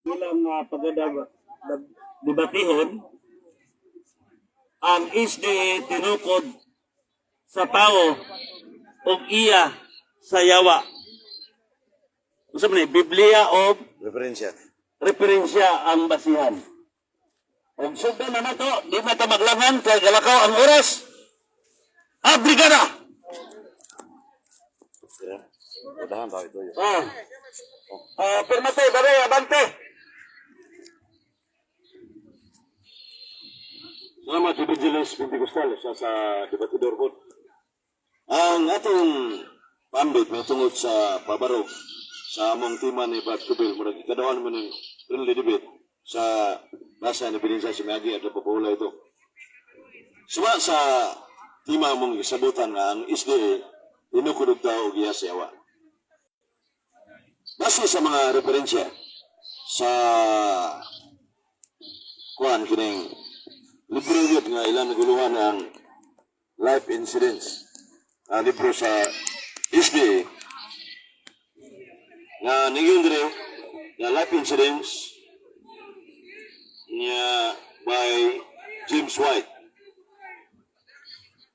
Ilang pagdadab debatihon ang SDA tinukod sa tao ug iya sa yawa. Unsa man ni Biblia o Referensya. Referensya ang basihan. Ug sugdan na nato, di na ta maglangan kay galakaw ang oras. Abrigada! Udahan ba ito? Ah. Ah, permate, bare, abante. Salamat, Evangelist Pentecostal, sa debatidor ko. Ang atong pambit may tungod sa pabarog sa among tema ni Brad Kubil, murag ikaduhan mo ng friendly debate sa nasa ni Binsa si Miyagi at napapahula ito. Suma sa tema mong gisabutan nga ang SDA tinukod og tao og iya sa yawa. Base sa mga referensya sa kuan kining libro yun nga ilang naguluhan ang life incidents, ang libro sa SDA nga ningon dire nga life incidents niya by James White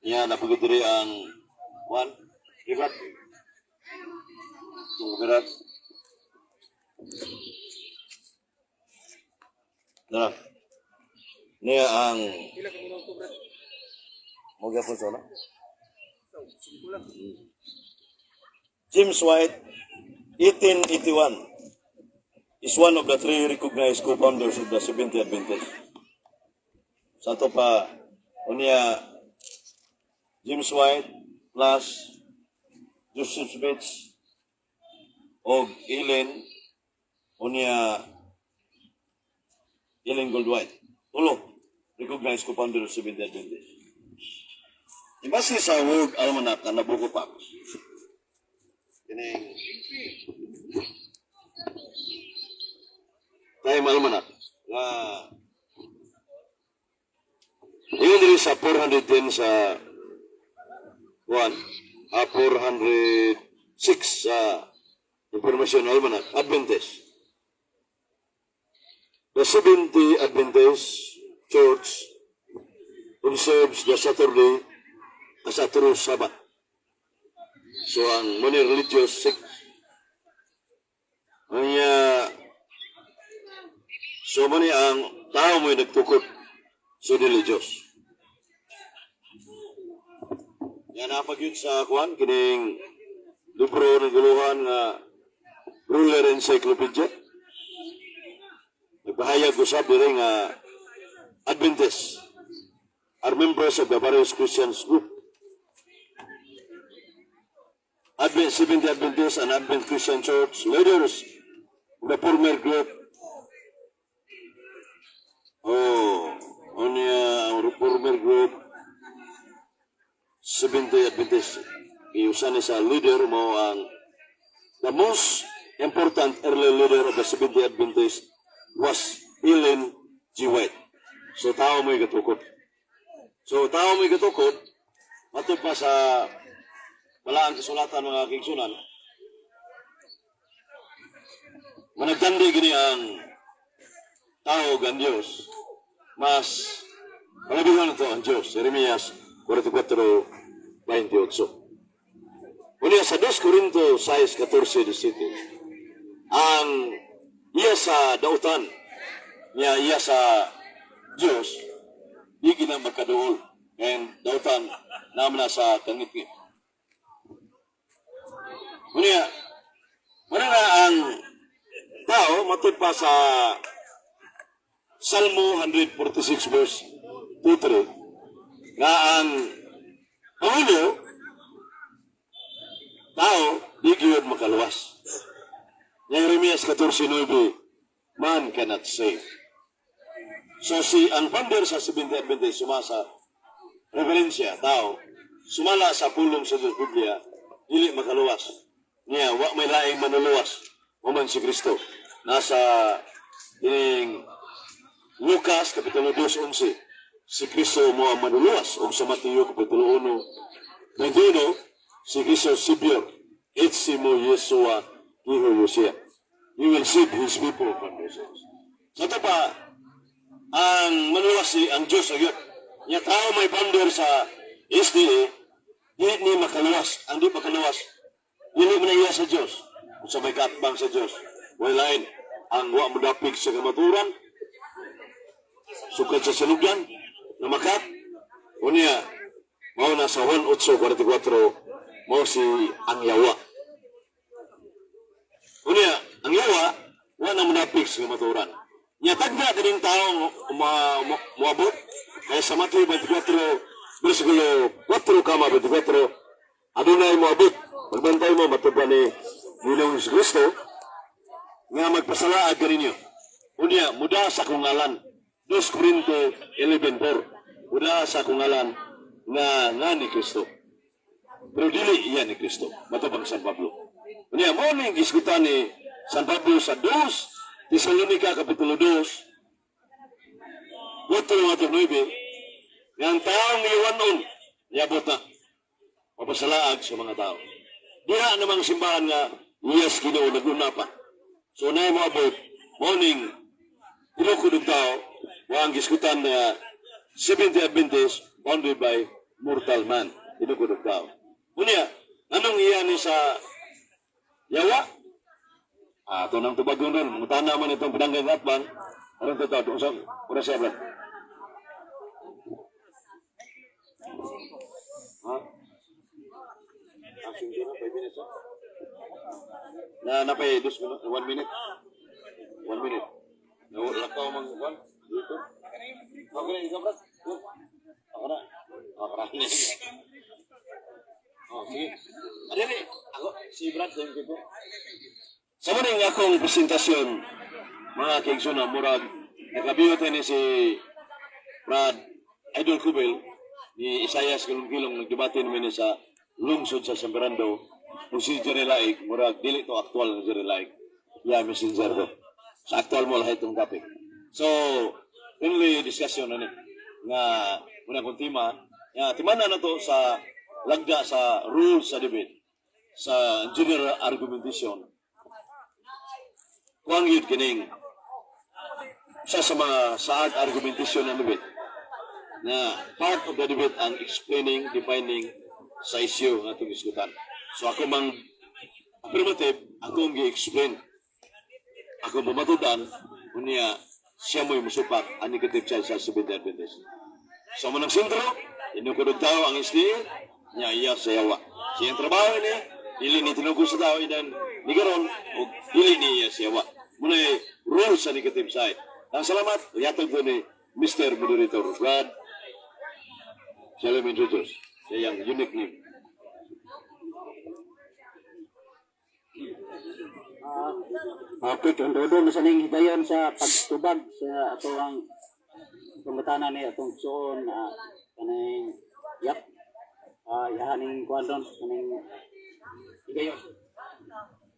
niya napagod dire ang kuan diba itong kamerat na niya ang mo gyapon sa una. James White, 1881, is one of the three recognized co-founders of the Seventh-day Adventists. Sa ato pa, unya, James White plus Joseph Smith og Ellen, unya, Ellen Gould White. Tulo, recognized co-founder of Seventh-day Adventists. Ibase sa World Almanac na nabuko pa. Kining Time Almanac nga ingon diri sa 410 sa 1 406 sa Information Almanac Adventist. The Seventh-day Adventist Church observes the Saturday as a true Sabbath. So ang many religious sect ang so mani ang tao mo'y nagtukod sa religious. Yan napagyud sa kuan kining libro ng guluhan nga Ruler Encyclopedia. Nagpahayag usab diri nga Adventists are members of the various Christian group. Advent, Seventh Adventist and Advent Christian Church leaders of the former group. Oh, unya ang former group Seventh-day Adventist. Iusan ni sa leader mo ang the most important early leader of the Seventh-day Adventist was Ellen G. White. So tao mo'y gatukod. So tao mo'y gatukod, matod pa sa balaan kasulatan, mga kaigsuonan, managtandi gini ang tao ug ang Diyos, mas palabihan ito ang Diyos. Jeremias 44:28. Unya sa 2 Corinto 6:14, 17, ang iya sa dautan niya iya sa Diyos, di gina magkaduol. And dautan naman na sa kangitngit. Unya, wala na ang tao matud pa sa Salmo 146 verse 2-3 nga ang pangulo tao di gyud makaluwas. Jeremias 14:9, man cannot save. So si ang founder sa Seventh Adventist sumasa referensya tao sumala sa pulong sa Diyos Biblia dili makaluwas. Niya wa may laing manuluwas human si Kristo. Nasa ining Lucas Kapitulo 2:11, si Kristo mo ang manuluwas, ug sa Mateo Kapitulo 1:21, si Kristo Savior Itsimo Yeshua Hijo Yosea. He will save His people from their sins. Sa ito pa, ang manuwas si ang Diyos ayun. Nya tao may founder sa SDA, di ni makaluwas. Ang di makaluwas, dili man iya sa Diyos. Kung sa may kaatbang sa Diyos. Wala lain, ang wa mo dapig sa kamaturan, sukad sa sinugdan, na makat, unya, mao na sa Juan 8:44, mao si ang yawa. Unya, ang yawa, wa na munapig sa kamaturan. Nya tagna kining taong muabot kaya sa Matthew 24, versikulo 4 kama 24, adunay moabot. Magbantay mo, matod pa ni Ginoong Kristo, nga magpasalaad kaninyo. Unya, muda sa akong ngalan. 2 Corinto 11:4. Muda sa akong ngalan nga nga ni Kristo. Pero dili iya ni Kristo. Matubang San Pablo. Unya, mo ning gisgutan ni San Pablo sa 2 Tesalonica Kapitulo 2, 8 at 9, nga ang taong iwanon, niabot na. Mapasalaag sa mga tao. Diha namang simbahan nga, iyas Ginoo naguna pa. So na mo abot, morning, tinukod og tao, wa ang gisgutan na Seventh Adventist founded by mortal man. Tinukod og tao. Unya, anong iya ni sa yawa? Ah, ito nang tubagon ron. Mutana man itong pinanggang atbang. Anong totoo? Doon sa oras siya, Brad? Ha? Ah, sige na, 5 minutes, ha? Na, napay, 2 minute, 1 minute. 1 minute. Lakaw mang, one, dito. Ako na, ikaw, Brad. Go. Ako na. Ako na. Oh, sige. Adili, ako, si Brad, thank you po. Sa muning akong presentasyon, mga kaigsoon, murag, nakabiyo tayo ni si Brad Idol Kubel, ni Isayas Gilong-Gilong, nagdebate namin ni sa lungsod sa San Fernando, kung si Jerry Laig, murag, dili to aktual ng Jerry Laig. Yeah, messenger to. Sa aktual mo lahat itong topic. So, friendly discussion na ni, nga, muna kong tema, nga, timana na to sa lagda sa rules sa debate, sa general argumentation, kuang yun kining sa mga saad argumentation ng debate na part of the debate ang explaining, defining sa issue nga atong isgutan. So ako mang affirmative, ako ang gi-explain. Ako pamatudan, unya siya mo'y musupak ang negative side sa Seventh Adventist. So mo ng sentro, inukod og tao ang SDA, nya iya sa yawa. Siyang trabaho ni, dili ni tinukod sa tao idan ni garon o dili ni iya sa yawa. Muna rule sa negative side. Ang salamat, yatag ko ni Mr. Moderator Brad. Shall I introduce? Siya yung unique name. Okay, kung doon sa ning higayon sa pagtubag sa ato ang pangutana ni atong suon kaning yap yahaning kuan ron kaning higayon.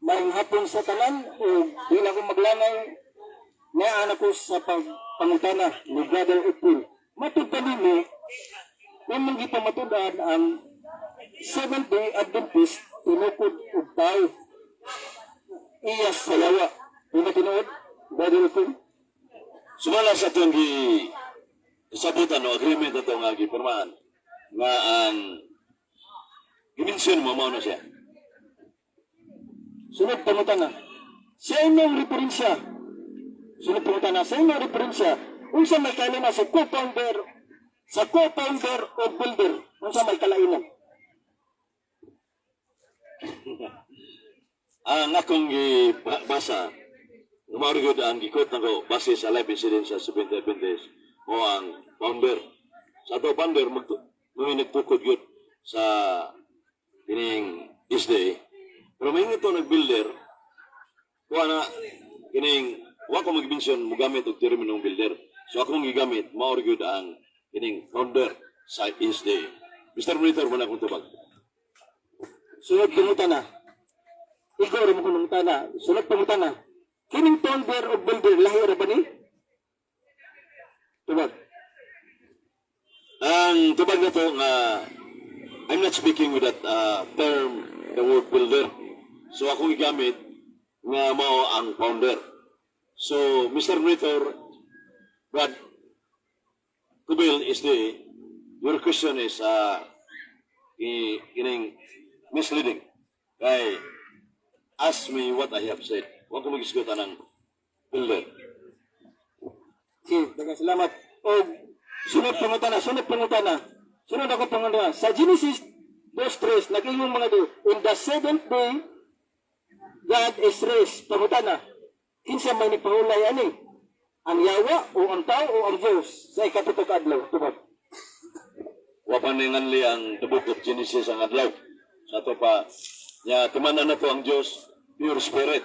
Maayong hapon sa tanan ug di na ko maglangay naa na ko sa pagpangutana ni Brother April. Matud pa nimo imong gipamatud-an ang Seventh Day Adventist tinukod og tao iya sa yawa. Di ba tinuod, Brother April? Sumala sa itong gi sabutan no agreement ato nga gipirmahan nga ang gimension mo mao na siya. Sunod pangutana. Sa inyong referensya, sunod pangutana, sa inyong referensya, unsa may kalina sa co-founder o builder, unsa may kalainan? Ang akong gibasa, mao gyud ang gikot nako base sa life incident sa Seventh Adventist mo ang founder. Sa ato founder magtu may nagtukod gyud sa kining SDA. Pero may ito nag-builder, kuha na kining wa ko mag-mention mogamit og terminong builder. So akong gigamit mao gyud ang kining founder sa SDA. Mr. Monitor, mo na akong tubag. Sunod pangutana. Ikaw rin mo kung mangutana. Sunod pangutana. Kining founder o builder, lahi ra ba ni? Tubag. Ang tubag na to nga I'm not speaking with that term, the word builder. So akong gigamit nga mao ang founder. So, Mr. Monitor, Brad Kubil is the, your question is kining misleading. Kay, ask me what I have said. Huwag ko mag-isgot ng builder. Sige, daghang salamat. O sunod pangutana, sunod pangutana. Sunod ako pangutana. Sa Genesis 2:3, nag-ingon mga do, "In the seventh day, God is rest." Pangutana, kinsa may nagpahulay ani? Ang yawa o ang tao o ang Diyos sa ikapito ka adlaw? Tubag. Wa pa ninganli ang the Book of Genesis ang adlaw. Sa ato pa, nya timan-an nato ang Dios, pure spirit.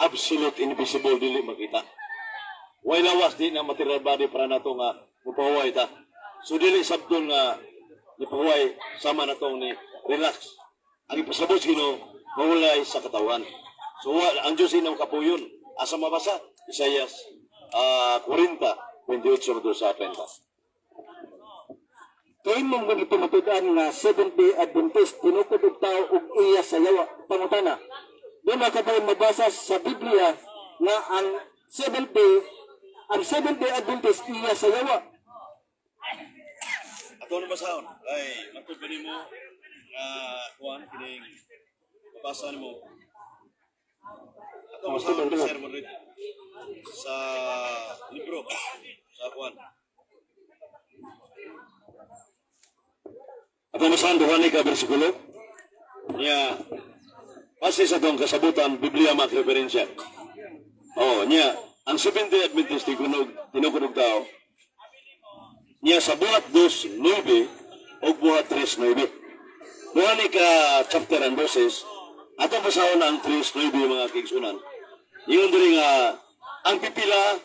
Absolute invisible, dili makita. Way lawas, di na material body para nato nga mupahuway ta. So dili sabton nga nipahuway sama na ni relax. Ang ipasabot sa Ginoo mahulay sa katawan. So wa, ang Diyos inang kapuyon. Asa mabasa? Isaias 40, 28 sa 30. Kay mong mga pamatud-an nga Seventh Day Adventist tinukod og tao og iya sa yawa. Pangutana, doon na ka ba mabasa sa Biblia nga ang Seventh Day Adventist iya sa yawa? Ato na basahon. Ay, matod ba nimo nga kuan kining mabasa nimo? Ato basahon, Sir Madrid, sa libro sa kuan. Ato basahon duha ni ka bersikulo. Nya base sa atong kasabutan, Biblia mak referensya. Oh, nya ang Seventh Day Adventist tinunog tinukod og tao niya sa Buhat 2:9 o Buhat 3:9. Duha ni ka chapter and verses, atong basahon ang 3:9, mga kaigsunan. Ingon diri nga ang pipila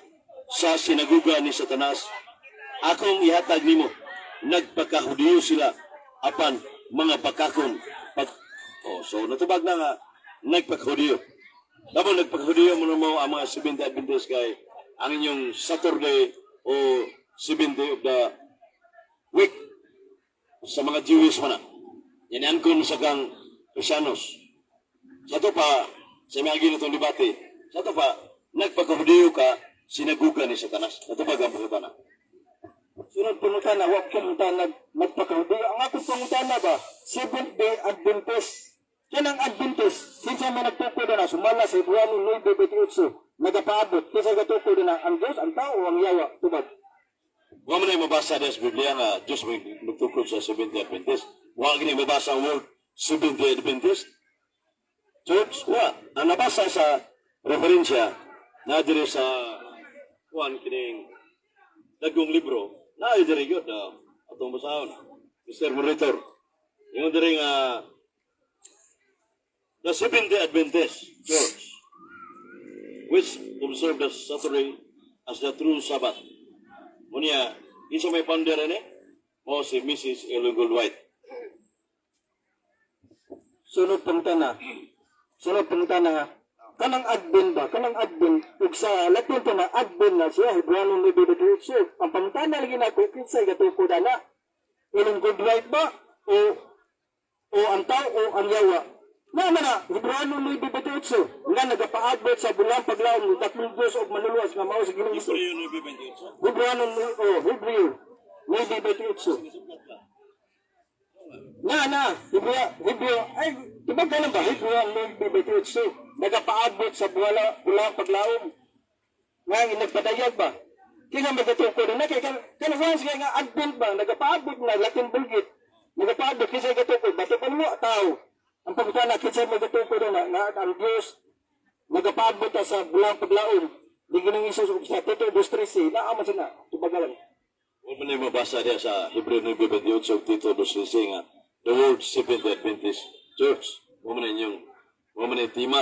sa sinaguga ni Satanas akong ihatag nimo, nagpakahudiyo sila apan mga bakakon pag. Oh, so natubag na nga nagpakahudiyo. Tamo nagpakahudiyo mo na mo ang mga Seventh Adventist kay ang inyong Saturday o seventh day of the week sa mga Jewish man na. Yan angkon sa kang Kristiyanos. Sa to pa, sa mga ginatong debate, sa to pa, nagpakahudiyo ka, sinaguga ni Satanas. Natubag ang pangutana. Sunod pangutana, wa pangutana nagpakahudiyo. Ang akong pangutana ba, Seventh Day Adventist. Yan ang Adventist. Kinsa may nagtukod na sumala sa Hebreo 9:28, nagapaabot. Kinsa gatukod na, ang Diyos, ang tao o ang yawa? Tubag. Wa man ay mabasa diya sa Biblia nga Diyos may nagtukod sa Seventh Day Adventist. Wa gini mabasa ang word Seventh Day Adventist Church. Wa. Ang nabasa sa referensya na diri sa kuan kining dagong libro na diri gyud na atong basahon. Mr. Monitor. Yung diri nga the Seventh Day Adventist Church which observe the Saturday as the true Sabbath. Unya, isa may founder ini, mo si Mrs. Ellen Goldwhite. Sunod pangutana. Sunod pangutana ha. Kanang Advent ba? Kanang Advent ug sa Latin to na Advent na siya Hebreo 9:28. Ang pangutana lagi nako, kinsay gatukod ana? Ellen Goodwife ba o o ang tao o ang yawa? Na man na Hebreo 9:28 nga nagapaabot sa bulang paglaom ng tatlong Diyos og manluluwas nga mao sa Ginoong Hesus. Hebreo 9:28. Hebreo oh, Hebreo 9:28. Na, na, Hebreo, Hebreo, ay, diba ganun ba? Hebreo 9:28, nagapaabot sa buwala, bulang paglaom. Nga, nagpadayag ba? Kaya magatukod na, kaya kanahuan siya nga Advent ba, nagapaabot na, Latin Vulgate, nagapaabot, kinsa gatukod, bato pa mo, tao. Ang pagkutana, kinsa magatukod na, nga ang Diyos, nagapaabot na sa bulang paglaom, ni Ginoong Hesus ug sa Tito 2:13, naa man siya na, tubagalan. Huwag mo na yung mabasa diya sa Hebreo 9:28 ug Tito 2:13 nga the word Seventh Day Adventist Church. Huwag mo na inyong, huwag mo na yung tema.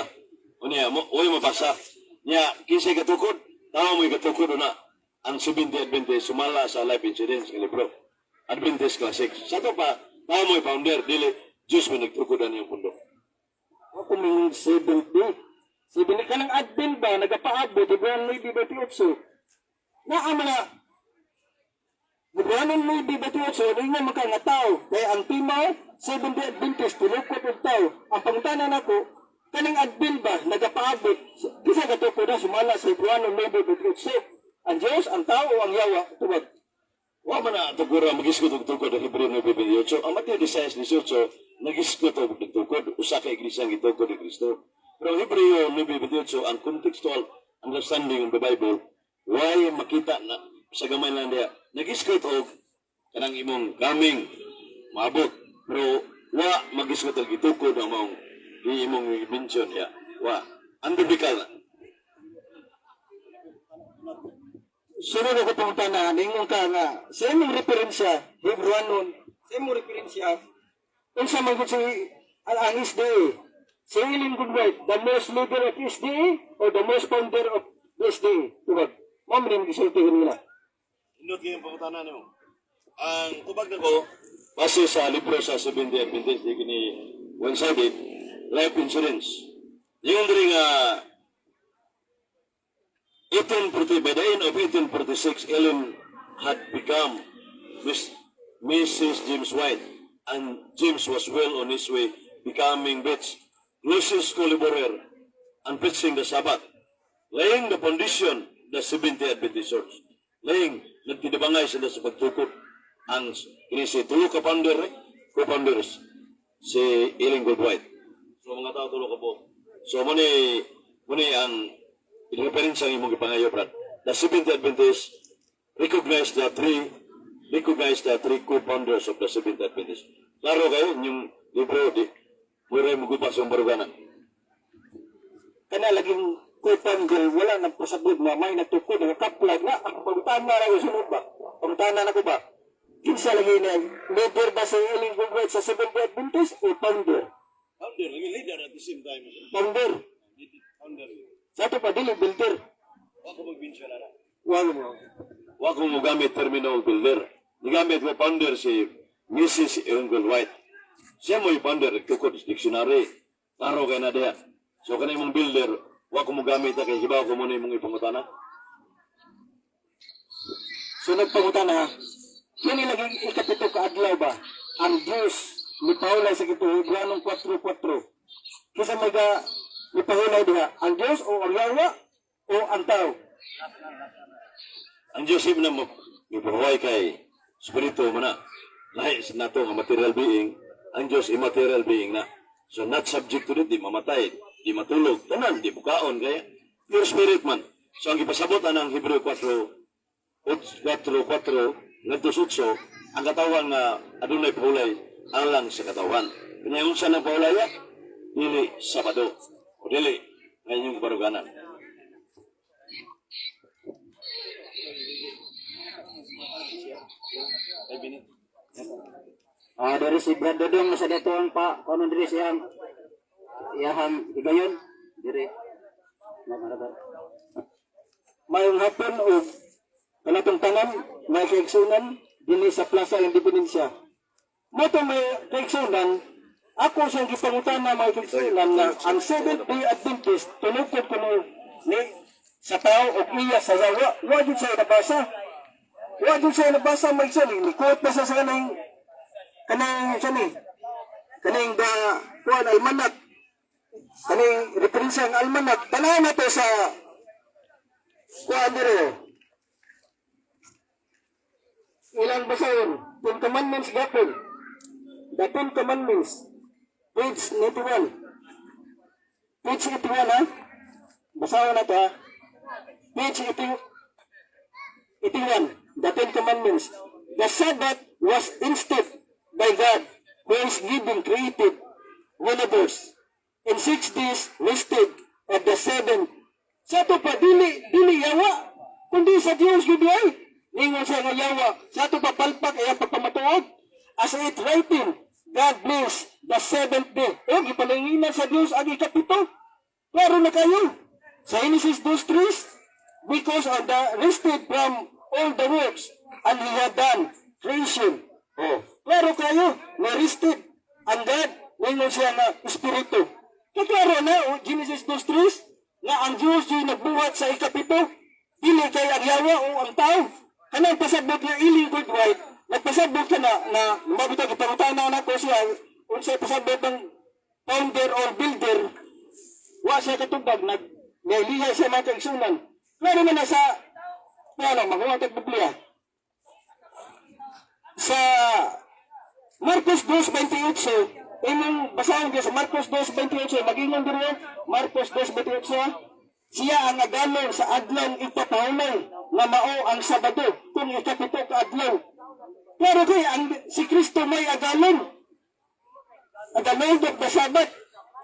Unya, mo, huwag mo mabasa. Niya, kinsay katukod, tao mo'y katukod na ang Seventh Day Adventist sumala sa Life Incidents ng libro. Adventist Classics. Sa to pa, tao mo'y founder, dili, Diyos mo nagtukod ang iyong pundo. Ako may seventh day. Seventh day. Kanang Advent ba, nagapaabot, Hebreo 9:28. Naa man na, Hebreo 9:28, nga maka nga tao. Kaya ang timaw, Seventh Day Adventist, tinukot og tao. Ang pangutana nako, Kaning Advent ba nagapaabot kinsa gatukod na sumala sa Hebreano 9:28? Ang Diyos, ang tao o ang yawa? Tubag. Wa man na tugura magisgot og tukod ang Hebreo 9:28. Ang Mateo 16:18 nagisgot og tukod, usa ka iglesia ang gitukod ni Kristo. Pero ang Hebreo 9:28, ang contextual understanding of the Bible, why makita na sa gamay lang diya nagisgot og kanang imong coming maabot, pero wa magisgot og gitukod ang maong di imong mention ya. Wa unbiblical na. Sunod ako pangutana, ningon ka nga, sa imong referensya, Hebreano, sa imong referensya, unsa man gud si ang SDA? Si Ellen Goodwhite, the most leader of SDA or the most founder of the SDA? Tubag. Mao man yung gisultihin nila. Hindot kayong pangutana nimo. Ang tubag nako base sa libro sa Seventh Day Adventist, di kini one-sided life insurance. Yung diri nga 1840, by the end of 1846, Ellen had become Mrs. James White, and James was well on his way becoming Beth's closest collaborator and preaching the Sabbath, laying the foundation the Seventh-day Adventist Church. Laying, nagtidabangay sila sa pagtukod. Ang kini si tulo ka founder, eh, co-founders, si Ellen Gould White. So mga tao tulo ka po. So mo ni ang reference ang imong gipangayo, Brad. The Seventh-day Adventist recognize the three co-founders of the Seventh-day Adventist. Klaro kayo inyong libro di mo rin mo sa baruganan. Kana laging co-founder, wala nang pasabot na may natukod, nga kaplag na, ang pangutana na ko sunod ba? Pangutana na ko ba? Kinsa lagi na, leader ba si Ellen Goodwhite sa Seventh Day Adventist o founder? Founder, lagi leader at the same time. Founder. Founder. Sa ato pa, dili builder. Wa ko mag-mention ana. Wala mo. Wa ko mogamit termino og builder. Gigamit ko founder si Mrs. Ellen White. Siya mo'y founder, tukod sa dictionary. Klaro kay na diha. So kanay mong builder, wa ko mogamit kay hibaw ko mo na imong ipangutana. Sunod pangutana, kini laging ikapito ka adlaw ba? Ang Diyos ni Paula sa kito Hebreanong 4:4. Kinsa may ga ni Paula diha, ang Diyos o ang yawa o ang tao? Ang Diyos na mo mipahuway kay spirito mo na. Lahi sa nato nga material being, ang Diyos immaterial being na. So not subject to it, di mamatay, di matulog, tanan, di bukaon kaya. Pure spirit man. So ang gipasabot anang Hebreo 4 4 4 ngadto sa 8, ang katawan nga adunay pahulay alang sa katawan. Kanya unsa nang pahulaya? Dili Sabado. O dili nga inyong baruganan. Ah, diri si Brad Dodong sa dito ang pa kuno diri siyang iyahang higayon diri. Mamarada. Mayong hapon o kanatong tanan nga kaigsunan dinhi sa Plaza Independencia. Mo to may kaigsunan, ako siyang gipangutana, mga kaigsunan, nga ang Seventh Day Adventist tunukod kuno ni sa tao o iya sa yawa. Wa jud siya nabasa. Wa jud siya nabasa, may siya ni quote na siya sa kanang siya ni kaning the kuan almanak, kaning referensya ang almanak. Tanaw na to sa kuan dire. Ilang basahon? Ten Commandments gapon. The Ten Commandments. Page 91. Page 81 ha. Basahon na to ha. Page 81. The Ten Commandments. The Sabbath was instead by God, who is giving created universe. In 6 days rested at the seventh. Sa ato pa, dili, dili yawa, kundi sa Diyos gyud ay. Ningon siya nga yawa. Sa ato pa palpak ay pagpamatuod. As it writing, God bless the seventh day. O, gipalinginan sa Diyos ang ikapito. Klaro na kayo. Sa Genesis 2:3, because of the rested from all the works and he had done creation. Oh, klaro kayo, na rested ang God, ningon siya nga espiritu. Kaya klaro na, oh, Genesis 2:3, nga ang Diyos yung nagbuhat sa ikapito, dili kay ang yawa o ang tao. Kanang pasabot nga Ellen Gould White, nagpasabot ka na, na mabitag ipangutana na ko siya, unsay pasabot ng founder or builder, Wa siya katubag, nag nailihay siya mga kaigsunan. Klaro man na sa, ano, makuha tag Biblia. Sa Marcos 2.28, imong basahan diya sa Marcos 2.28, magingon diri, Marcos 2.28, siya ang agalon sa adlaw ipapahulay nga mao ang Sabado kung ikapito ka adlaw. Pero kay ang si Kristo may agalon. And the Lord of the Sabbath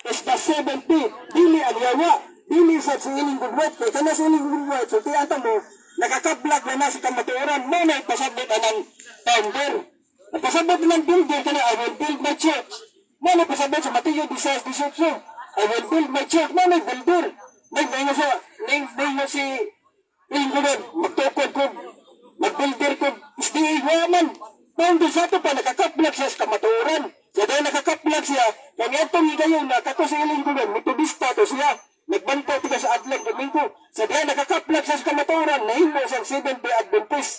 is the seventh day. Dili ang yawa. Dili sa siling gugwat. Kaya kana siling gugwat. So kaya mo, nakakablag na na sa kamatuoran. Mo na ipasabot anang founder. Napasabot ng builder kana, "I will build my church." Mo na pasabot sa Mateo 16:18. "I will build my church." Mo na builder. May may sa may may si Ingrid magtukod ko magbuilder ko SDA wa man. Founder sa ato pa nakakaplag siya sa kamatuoran. Sa dahil nakakaplag siya, kung itong higayon na kato sa iling gulon, Metodista to siya. Nagbantay tika sa adlaw Domingo. Sa dahil nakakaplag siya sa kamatuoran, nahimo siyang Seventh Day Adventist.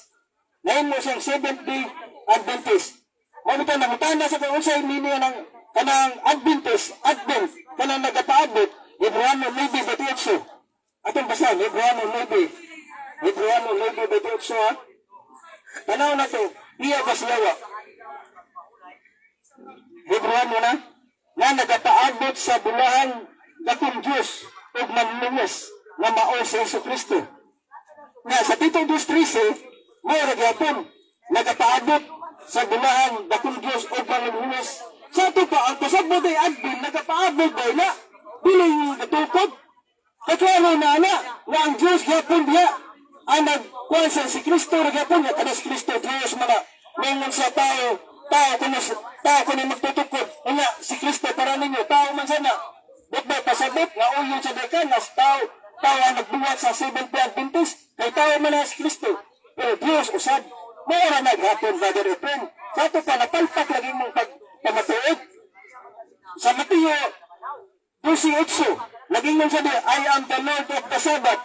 Nahimo siyang Seventh Day Adventist. Mao bitaw nangutana sa kung unsay meaning ng kanang Adventist, Advent, kanang nagapaabot, Hebreo 9:28. Atong basahan, Hebreo 9. Hebreo 9:28 ha. Tanaw na to, iya ba siya wa? Hebreo na, nga nagapaabot sa bulahan dakong Diyos ug manlungos nga mao si Hesus Kristo. Nga sa Tito 2.13, mo ra gyapon nagapaabot sa bulahan dakong Diyos ug manlungos. Sa ato pa, ang pasabot ay Advent, nagapaabot ba na? Dili yung natukod. Kaklaro na ana, nga ang Diyos gyapon diha, ang nagkuhan sa si Kristo ra gyapon nga kada si Kristo Diyos mga ningon sa tao, tao kuno tao kuno magtutukod. Nga si Kristo para ninyo tao man sana. But ba pasabot nga uyon sa dekan nas tao tao ang nagbuhat sa Seventh Day Adventist kay tao man na si Kristo. Pero Diyos usab mao ra naghapon, Brother Efren. Sa ato pa napalpak lagi mong pagpamatuod. Sa Mateo 12.8, naging man sabi, "I am the Lord of the Sabbath."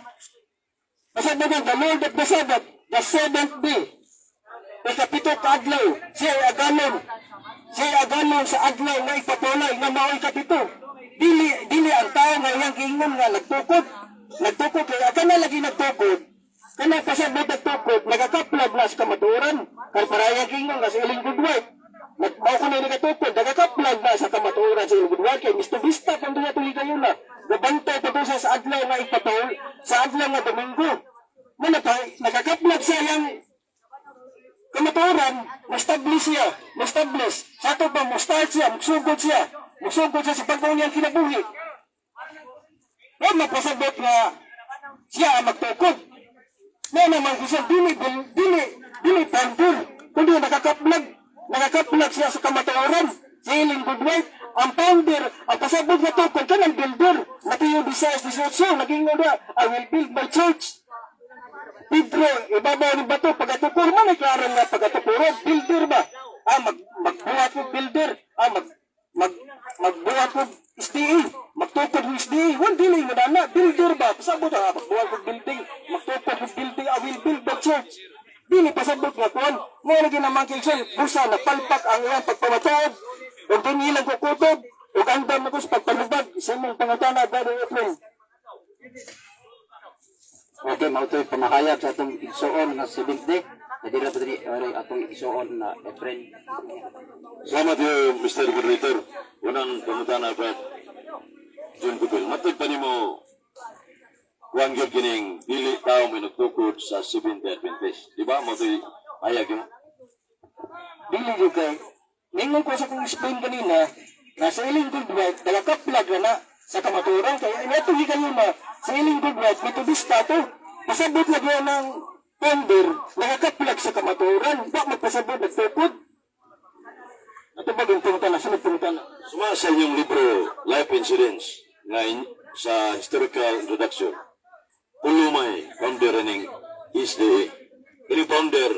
Masabi ba, the Lord of the Sabbath, the seventh day. Ikapito ka adlaw, siya ay agalon. Siya ay agalon sa adlaw nga ipatulay nga mao'y kapito. Dili, dili ang tao nga iyang giingon nga nagtukod. Nagtukod, kaya kana lagi nagtukod, kana pasabot nagtukod, nagakaplag na sa kamatuoran. Kay paraya giingon nga sa iling good work. Nagmao ko na nagatukod, nagakaplag na sa kamatuoran sa iling good work. Kay Mr. Vista, kung duha tuloy kayo na, gabantay pa sa adlaw nga ipatol, sa adlaw nga Domingo. Muna pa, nagakaplag sa iyang kamatuoran, ma-establish siya, ma-establish. Sa ato pa, mo-start siya, musugod siya sa bagong niyang kinabuhi. O mapasabot nga siya ang magtukod. Na naman siya, dili, dili, dili, dili founder, kundi nakakaplag, nakakaplag siya sa kamatuoran, sa iling good wife, ang founder, ang pasabot nga tukod, kanang builder, Mateo 16:18, naging nga, "I will build my church." Pedro, ibabaw ng bato, pagkatukor man, ay klaro nga pagkatukuro, builder ba? Ah, magbuhat ko builder, ah, magbuhat ko SDA, magtukod ko SDA, wala dili mo na, builder ba? Pasabot ah, magbuhat ko building, magtukod ko building, "I will build the church." Dili pasabot nga kuan, mo lagi naman kay siya, busa na palpak ang iyang pagpamatuod, ug dinhi lang kukutob, ug andam ako sa pagpanubag sa imong pangutana, Brother Efren. Okay, mao to'y pamahayag sa atong igsuon nga Seventh Day. Nadira pa diri ari atong igsuon na Efren. Salamat yo, Mr. Moderator. Unang pangutana, Brad John Kupil. Matod pa nimo, kuang gyud kining dili tao may nagtukod sa Seventh Day Adventist. Di ba? Mo to'y hayag yun. Dili jud kay ningon ko sa kong explain kanina na sa iling good work nagakaplag na na sa kamatuoran kay inato kayo na sa iling good work Metodista to pasabot na gyud ng founder nakakaplag sa kamatuoran wa magpasabot nagtukod. Ato ba yung pangutana, sunod pangutana. Suma sa inyong libro, Life Incidents, nga sa historical introduction, ulo may founder ning SDA. Ini founder,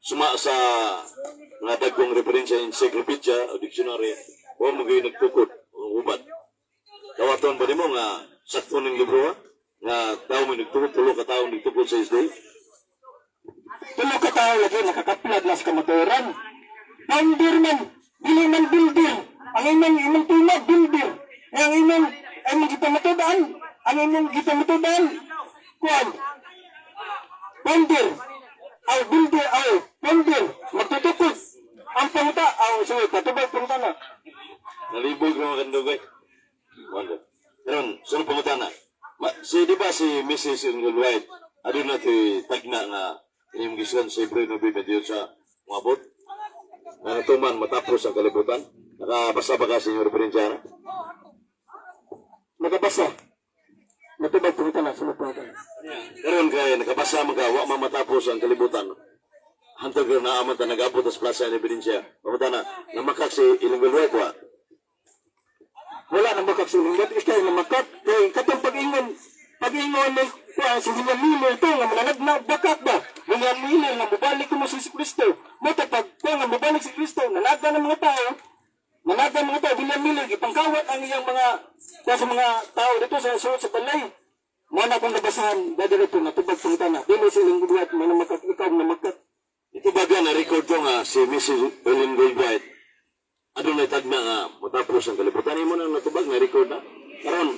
suma sa mga dagkong referensya encyclopedia o dictionary, wa mo gyud nagtukod o ubat. Dawaton ba nimo nga sakto ning libro ha? Nga tao may nagtukod, tulo ka tao nagtukod sa SDA? Tulo ka tao lagi nakakaplag na sa kamatuoran. Founder man, dili man builder. Ang imong tema builder. Ang imong Ay mong gipamatudan, ang imong gipamatudan, kuan, founder, aw builder, aw founder, magtutukod. Ang panguta, aw, sige, patubag panguta na. Nalibog ng mga kandugay. Wonder. Karon, sunod pangutana. Ma, si di ba si Mrs. Ellen White, aduna ti tagna nga inyong gisuan sa Hebreo 9:28 sa moabot? Nga natuman matapos ang kalibutan. Nakabasa ba ka, Senyor Berenjana? Nakabasa. Matubag panguta na, sunod panguta na. Karon kay nakabasa man ka, wa man matapos ang kalibutan. Hantog na aman ta nag-abot sa plaza ni Ebidensya. Pangutana, namakak si Ellen White wa? Wala nang makak sa lingkod, ikaw na makak. Kay katong pag-ingon ni kuan si William Miller to nga mananagna bakak ba? William Miller nga mobalik mo si Kristo. Mao pag kuan nga mobalik si Kristo, nanaga ng mga tao, nanaga ng mga tao, William Miller gipangkawat ang iyang mga kuan sa mga tao dito sa sulod sa balay. Mao na akong nabasahan, brother, ito, natubag pangutana. Dili si lingkod at manamakak, ikaw na makak. Ito baga na record ko nga si Mrs. Ellen White adunay tagna nga matapos ang kalibutan. Imo nang natubag na record na. Karon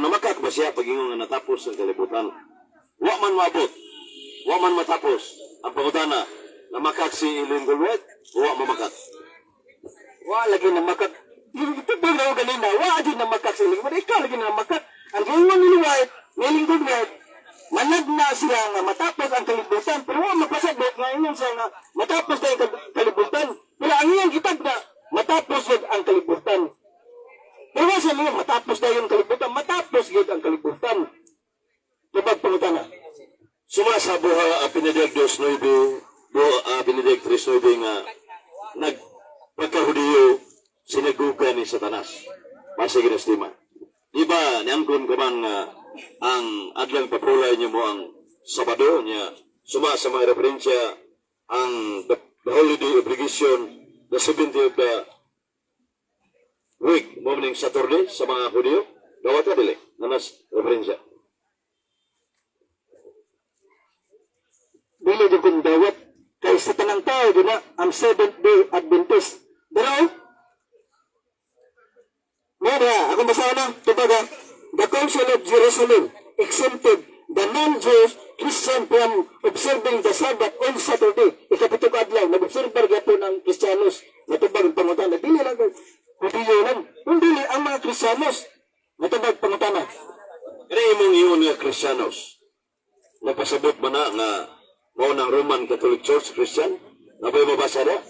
namakak ba siya pag-ingon nga natapos ang kalibutan? Wa man maabot. Wa man matapos. Ang pangutana, namakak si Ellen White o wa mamakak? Wa lagi na makak. Ito na ganina, wa di na makak sa lingkod. Ikaw lagi na makak. Ang gingon ni White, ni lingkod White, managna siya nga matapos ang kalibutan. Pero wa mapasabot nga ingon siya nga matapos na ang kalibutan. Pero ang iyang gitagna, matapos yun ang kalibutan. Pero wa siya niya, matapos na yung kalibutan. Matapos yun ang kalibutan. Tubag pangutana. Suma sa buha a Benedict 2.9, buha a Benedict 3.9 nga nagpagkahudiyo sinaguga ni Satanas. Base ginastima. Di ba, niangkon ka man nga ang adlang papulay niyo mo ang Sabado niya, suma sa mga referensya ang the holiday obligation, the 70 of the week, mo ning Saturday sa mga Hudiyo, dawat ka dili, nanas referensya. Dili din kong dawat kay sa tanang tao di na ang Seventh Day Adventist. Pero Mara, akong basahan na, tubag ha. The Council of Jerusalem exempted the non-Jews Christian from observing the Sabbath on Saturday. Ikapito ka adlaw, nag-observe gyapon ang Kristiyanos. Natubag ang pangutana. Dili lang kay Hudiyo lang. Kung dili ang mga Kristiyanos, natubag pangutana. Kaya imong ingon nga Kristiyanos, nagpasabot ba na nga mao ng Roman Catholic Church Christian? Nabay mabasa na?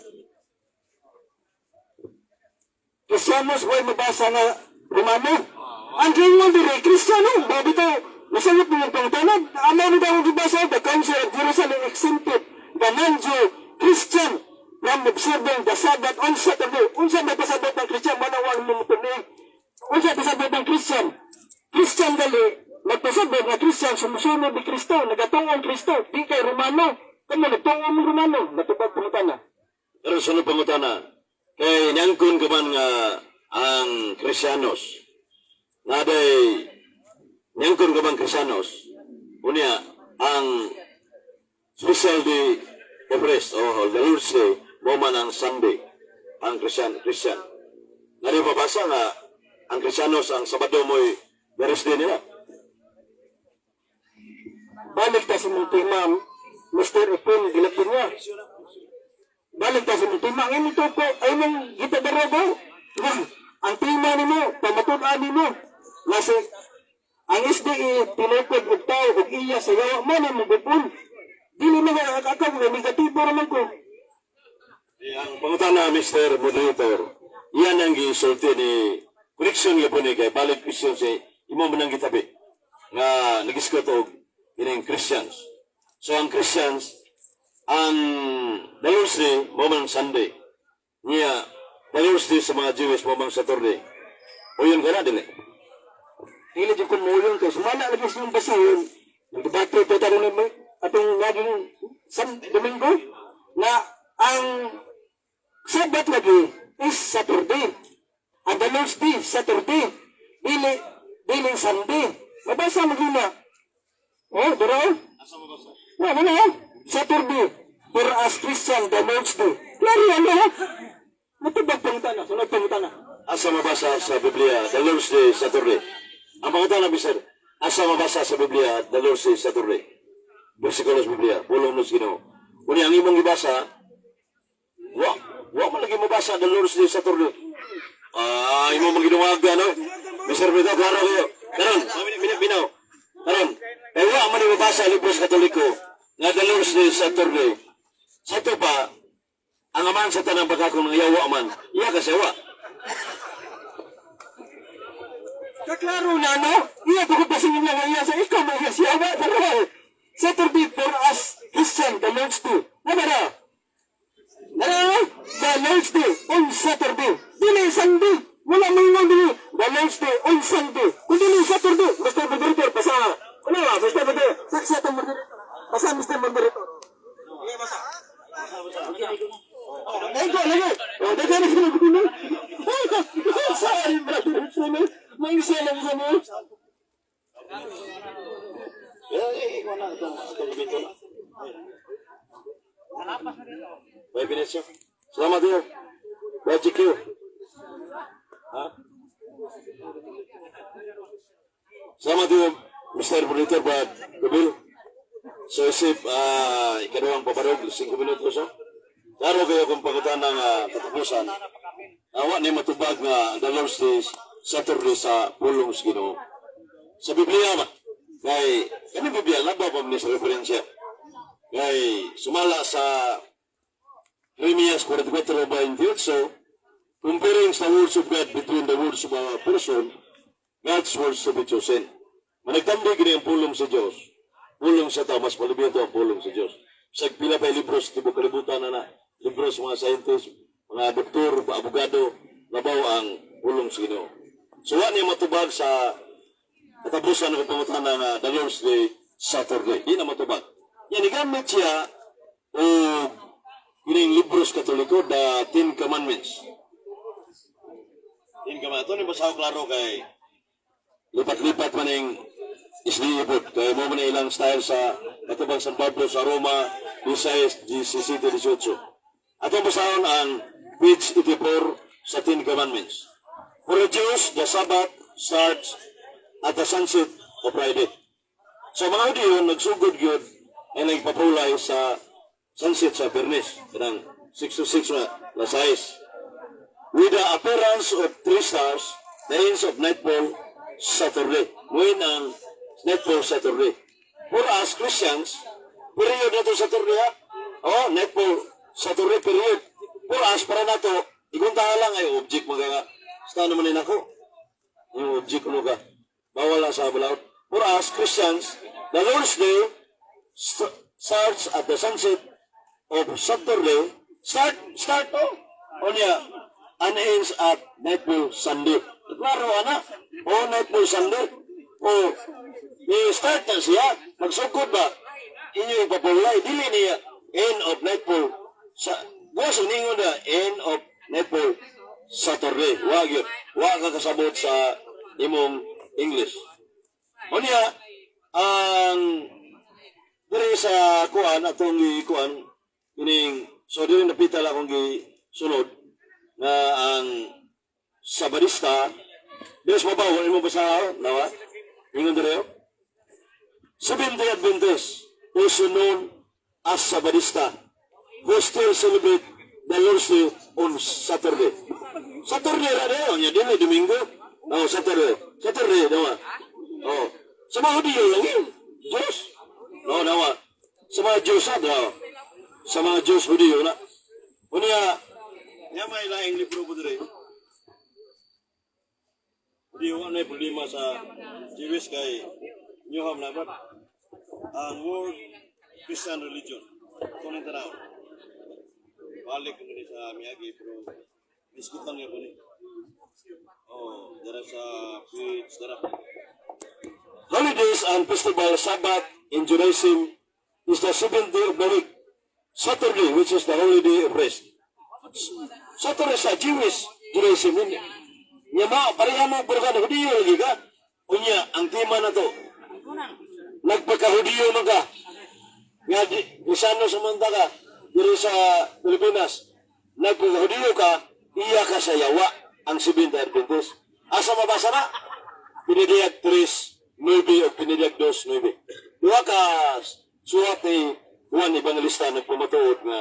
Kristiyanos, way mabasa nga Romano. Ang gingon diri, Kristiyano, babi to, nasagot mo yung pangutana. Ano ni daw ang gibasa? The Council of Jerusalem exempted the non-Jew Christian from observing the Sabbath on Saturday. Unsa may pasabot ng Christian, manawang mo mutuloy. Unsa pasabot ng Christian? Christian dali, nagpasabot nga Christian, sumusunod ni Kristo, nagatuon Kristo, di kay Romano. Kamo nagtuon mo Romano, natubag pangutana. Pero sunod pangutana, kay niangkon ka man nga ang Kristiyanos, naday niangkon ka man Kristiyanos, unya ang special day of rest o the Lord's Day, mo man ang Sunday, ang Christian, Christian. Nari mabasa nga ang Kristiyanos ang Sabado mo'y the rest day nila. Balik ta sa mong tema, Mr. Epon Gilapinya. Balik ta sa mong tema. Ang imong tuko, ay imong gitadarogo. Ang tema nimo, pamatud-an nimo. Nga si, ang SDE, tinukod og tao og iya sa yawa mo na mong. Dili mga akakaw, nga negatibo raman ko. Eh, ang pangutana, Mr. Moderator, yan ang gisulti ni connection nga po ni kay valid question si imo man ang gitabi nga nagisgot og kining Christians. So ang Christians ang the Lord's Day mo man Sunday. Niya the Lord's Day sa mga Jewish mo man Saturday. O yun ka na dili. Dili jud ko muyon kay sumala lagi sa iyong basahon. Nagdebate pa tayo ni atong naging Domingo na ang Sabbath lagi is Saturday. Ang the Lord's Day, Saturday. Dili, dili Sunday. Mabasa mo gina. Oh, dara. Asa mo basa? Wala na. Saturday. For us Christian, the Lord's Day. Klaro ano? Matubag pangutana. Sunod pangutana. Asa mabasa sa Biblia, the Lord's Day, Saturday? Ang pangutana, Mister, asa mabasa sa Biblia, the Lord's Day, Saturday? Versikulo sa Biblia, pulong sa Ginoo. Unya ang imong gibasa, wa man lagi mabasa the Lord's Day, Saturday. Ah, imo man gidumaga, no? Mr. Brito, klaro kayo. Karon, binaw, binaw. Karon, eh wa man ni mabasa libros Katoliko nga the Lord's Day, Saturday. Sa ito pa, ang amahan sa tanang pagkakong yawa man, iya ka siya wa. Kaklaro na, no? Iya, tungkol pa sa inyo nga iya sa ikaw, mga siya, wa, pero, Saturday for us, Christian, the Lord's Day. Ano na? Nara, the Lord's Day on Saturday. Dili Sunday. Wala may ingon dili. The Lord's Day on Sunday. Kung dili Saturday, Mr. Moderator, basa. Wala ba, Mr. Moderator? Saksi atong moderator. Basa, Mr. Moderator. Lagi, lagi. Oh, daghan na sila gulo. Sorry, brother. Sorry. May isa lang sa mo. Eh, ikaw na, itong gamitin na. Bye, Venecia. Salamat iyo. Bye, GQ. Ha? Salamat iyo, Mr. Monitor, Brad Gabil. So, isip, ikaduhang pabarog, 5 minutos, oh. Klaro kayo kung pagutan ng katapusan. Awa ni matubag nga the Lord's Day, Saturday sa pulong sa Ginoo. Sa Biblia ba? Kay, kani Biblia, labaw pa man ni sa referensya. Kay, sumala sa Jeremias 44:28, comparing the words of God between the words of a person, God's words to be chosen. Managtambig gini ang pulong sa Diyos. Pulong sa tao, mas malibito ang pulong sa Diyos. Sa pila pa libros, tibok kalibutan na na, libros mga scientist, mga doktor, abogado, labaw ang pulong sa Ginoo. So, wa niya matubag sa katapusan ng pangutana nga the Lord's Day, Saturday. Di na matubag. Yan, igamit siya o kining libros Katoliko, the Ten Commandments. Ten Commandments. Ito ni basa ko klaro kay lipat-lipat man yung isliibot. Kaya mo man ilang style sa katubang San Pablo sa Roma, 16, 17, 18. Atong basahon ang page 84 sa Ten Commandments. For the Jews, the Sabbath starts at the sunset of Friday. So mga Hudiyo, nagsugod yun ay nagpapulay sa sunset sa Bernes. Kanang 6 to 6 na, las 6. With the appearance of three stars, the ends of nightfall, Saturday. Ngayon ang nightfall Saturday. For us Christians, period na to Saturday ha. Oh, nightfall Saturday period. For us, para nato, iguntahan lang ay object mga nga. Basta naman din ako. Yung object ko ka. Bawal lang sa balaod. For us Christians, the Lord's Day starts at the sunset of Saturday. Start, start oh. Onya, and ends at nightfall Sunday. Klaro ana. O nightfall Sunday. O i-start na siya. Magsugod ba? Inyo ipapulay. Dili niya end of nightfall. Sa, buwas ningon na end of nightfall Saturday. Wa gyud. Wa ka kasabot sa imong English. Unya, ang diri sa kuan atong gikuan kining, so diri napita lang akong gisunod nga ang Sabadista Dios mabaw wala mo basa nawa ingon diri oh. Seventh-day Adventist, also known as Sabadista, who still celebrate the Lord's Day on Saturday. Saturday ra dayon nya, dili Domingo. Oh, Saturday. Saturday nawa. Oh. Sa mga Hudiyo lang yun. Diyos. No, nawa. Sa mga Diyos ah, no. Sa mga Diyos Hudiyo na. Unya, nya may laing libro po dire. Hudiyo ano yung problema sa Jewish kay Newham na ba? Ang World Christian Religion. Ito nang tanaw. Balik ko ni sa Miyagi pero miskutan nga ko ni. Oh, dara sa page dara. Holidays and festival. Sabbath in Judaism is the seventh day of the week. Saturday, which is the holiday of rest. Saturday sa Jewish Judaism yun. Nya mo, pareha mo, pero ka, Hudiyo lagi ka. Unya, ang tema na to, nagpagkahudiyo man ka. Nga, di, bisano sa manda ka, diri sa Pilipinas, nagpagkahudiyo ka, iya ka sa yawa. ang Seventh Adventist. Asa mabasa na? Pinidiyag 3:9 o Pinidiyag 2:9. Duha ka suwat ni Juan Evangelista nagpamatuod nga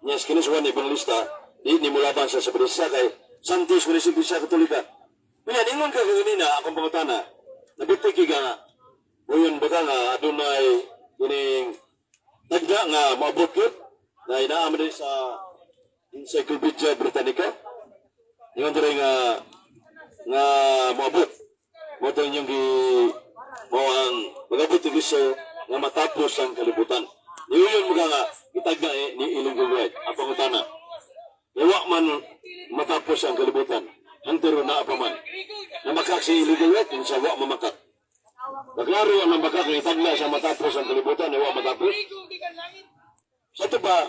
niya kinis Juan Evangelista di ni mulaban sa Sabrisa kay Santos munisipyo sa Katolika. Kaya ningon ka kanina akong pangutana, nabitiki ka nga, uyon ba ka nga adunay kining tagda nga maabot yun na inaam din sa Encyclopedia Britannica. Ingon diri nga nga moabot. Mo to inyong gi mo ang magabot ni Kristo nga matapos ang kalibutan. Niuyon mo ka nga itagda eh, ni Ellen G. White ang pangutana. Wa man matapos ang kalibutan. Hantero na pa man. Namakak si Ellen G. White, sa wa mamakak. Naklaro ang nambakak nga itagna sa matapos ang kalibutan, wa matapos. Sa ito ba,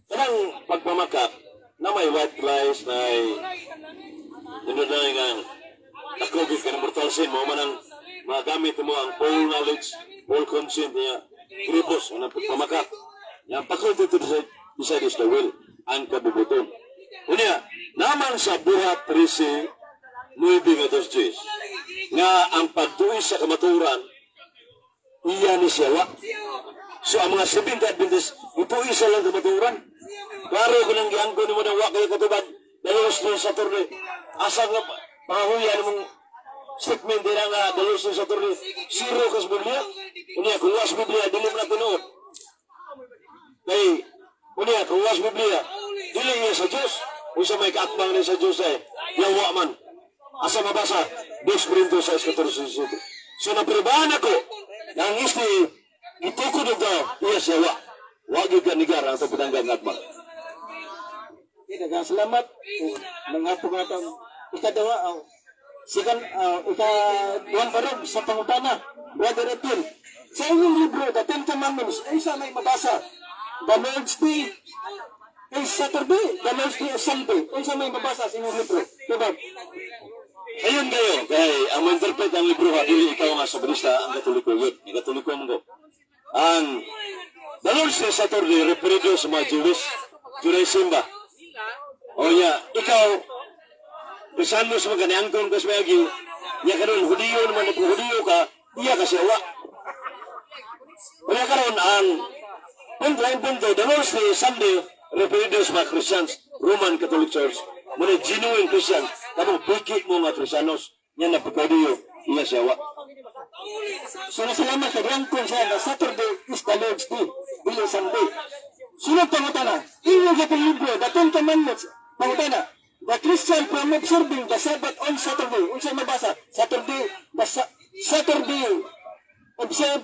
kanang pagpamakak na may white lies na ay nindot na nga ako gid ka ng mortal sin mo man ang magamit mo ang all knowledge, all consent niya, gribos ang pagpamakak. Yang faculty to decide, decide is the will, ang kabubuton. Unya, naman sa Buhat 13:9 nga dos Diyos, nga ang pagtuis sa kamaturan, iya ni siya wa. So ang mga Seventh Adventist, ito isa lang kamaturan. Klaro ko nang giangko ni mo na wa kayo katubag, dalos ni Saturday. Asa nga pangahuyan mong statement din nga dalos ni Saturday, zero kas Biblia. Unya, kung was Biblia, dili mo na tinuod. Kay, unya, kung was Biblia, dili niya sa Diyos. Unsa may kaatbang ni sa Diyos ay, yawa man. Asa mabasa? 2 Corinto 6:14. So napribahan ako, na ang isti, itukod og daw, iya siya wa. Wa gyud ka nigar ang atong patanggang nga atbang. Okay, daghang salamat. Ug manghapon nga atong ikadawa sikan ikaduhang barog sa pangutana, Brother Etienne. Sa inyong libro, The Ten Commandments, unsa may mabasa? The Lord's Day is Saturday, the Lord's Day is Sunday. Unsa may mabasa sa inyong libro? Diba? Ayun kayo, kay ang mo-interpret ang libro ha, dili ikaw nga sabrista, ang Katoliko yun. Ang Katoliko mo ko. Ang The Lord's Day Saturday, referido sa mga Jewish, Judaism ba? O niya, ikaw, Kristiyanos mo ka, niangkon ka sa mayagi, niya karon Hudiyo naman, kung Hudiyo ka, iya ka siya wa. Kaya karon ang punto ang punto, the Lord's Day, Sunday, referido sa mga Christians, Roman Catholic Church, muna genuine Christians, kamo biki mo nga Kristiyanos, niya na pagkaudiyo, iya siya wa. So nasalamat kay Rangkon siya na Saturday is the Lord's Day, dili Sunday. Sunod pangutana, inyo gyapon libro, The Ten Commandments, pangutana, the Christian from observing the Sabbath on Saturday. Unsa mabasa? Saturday, the Saturday, observe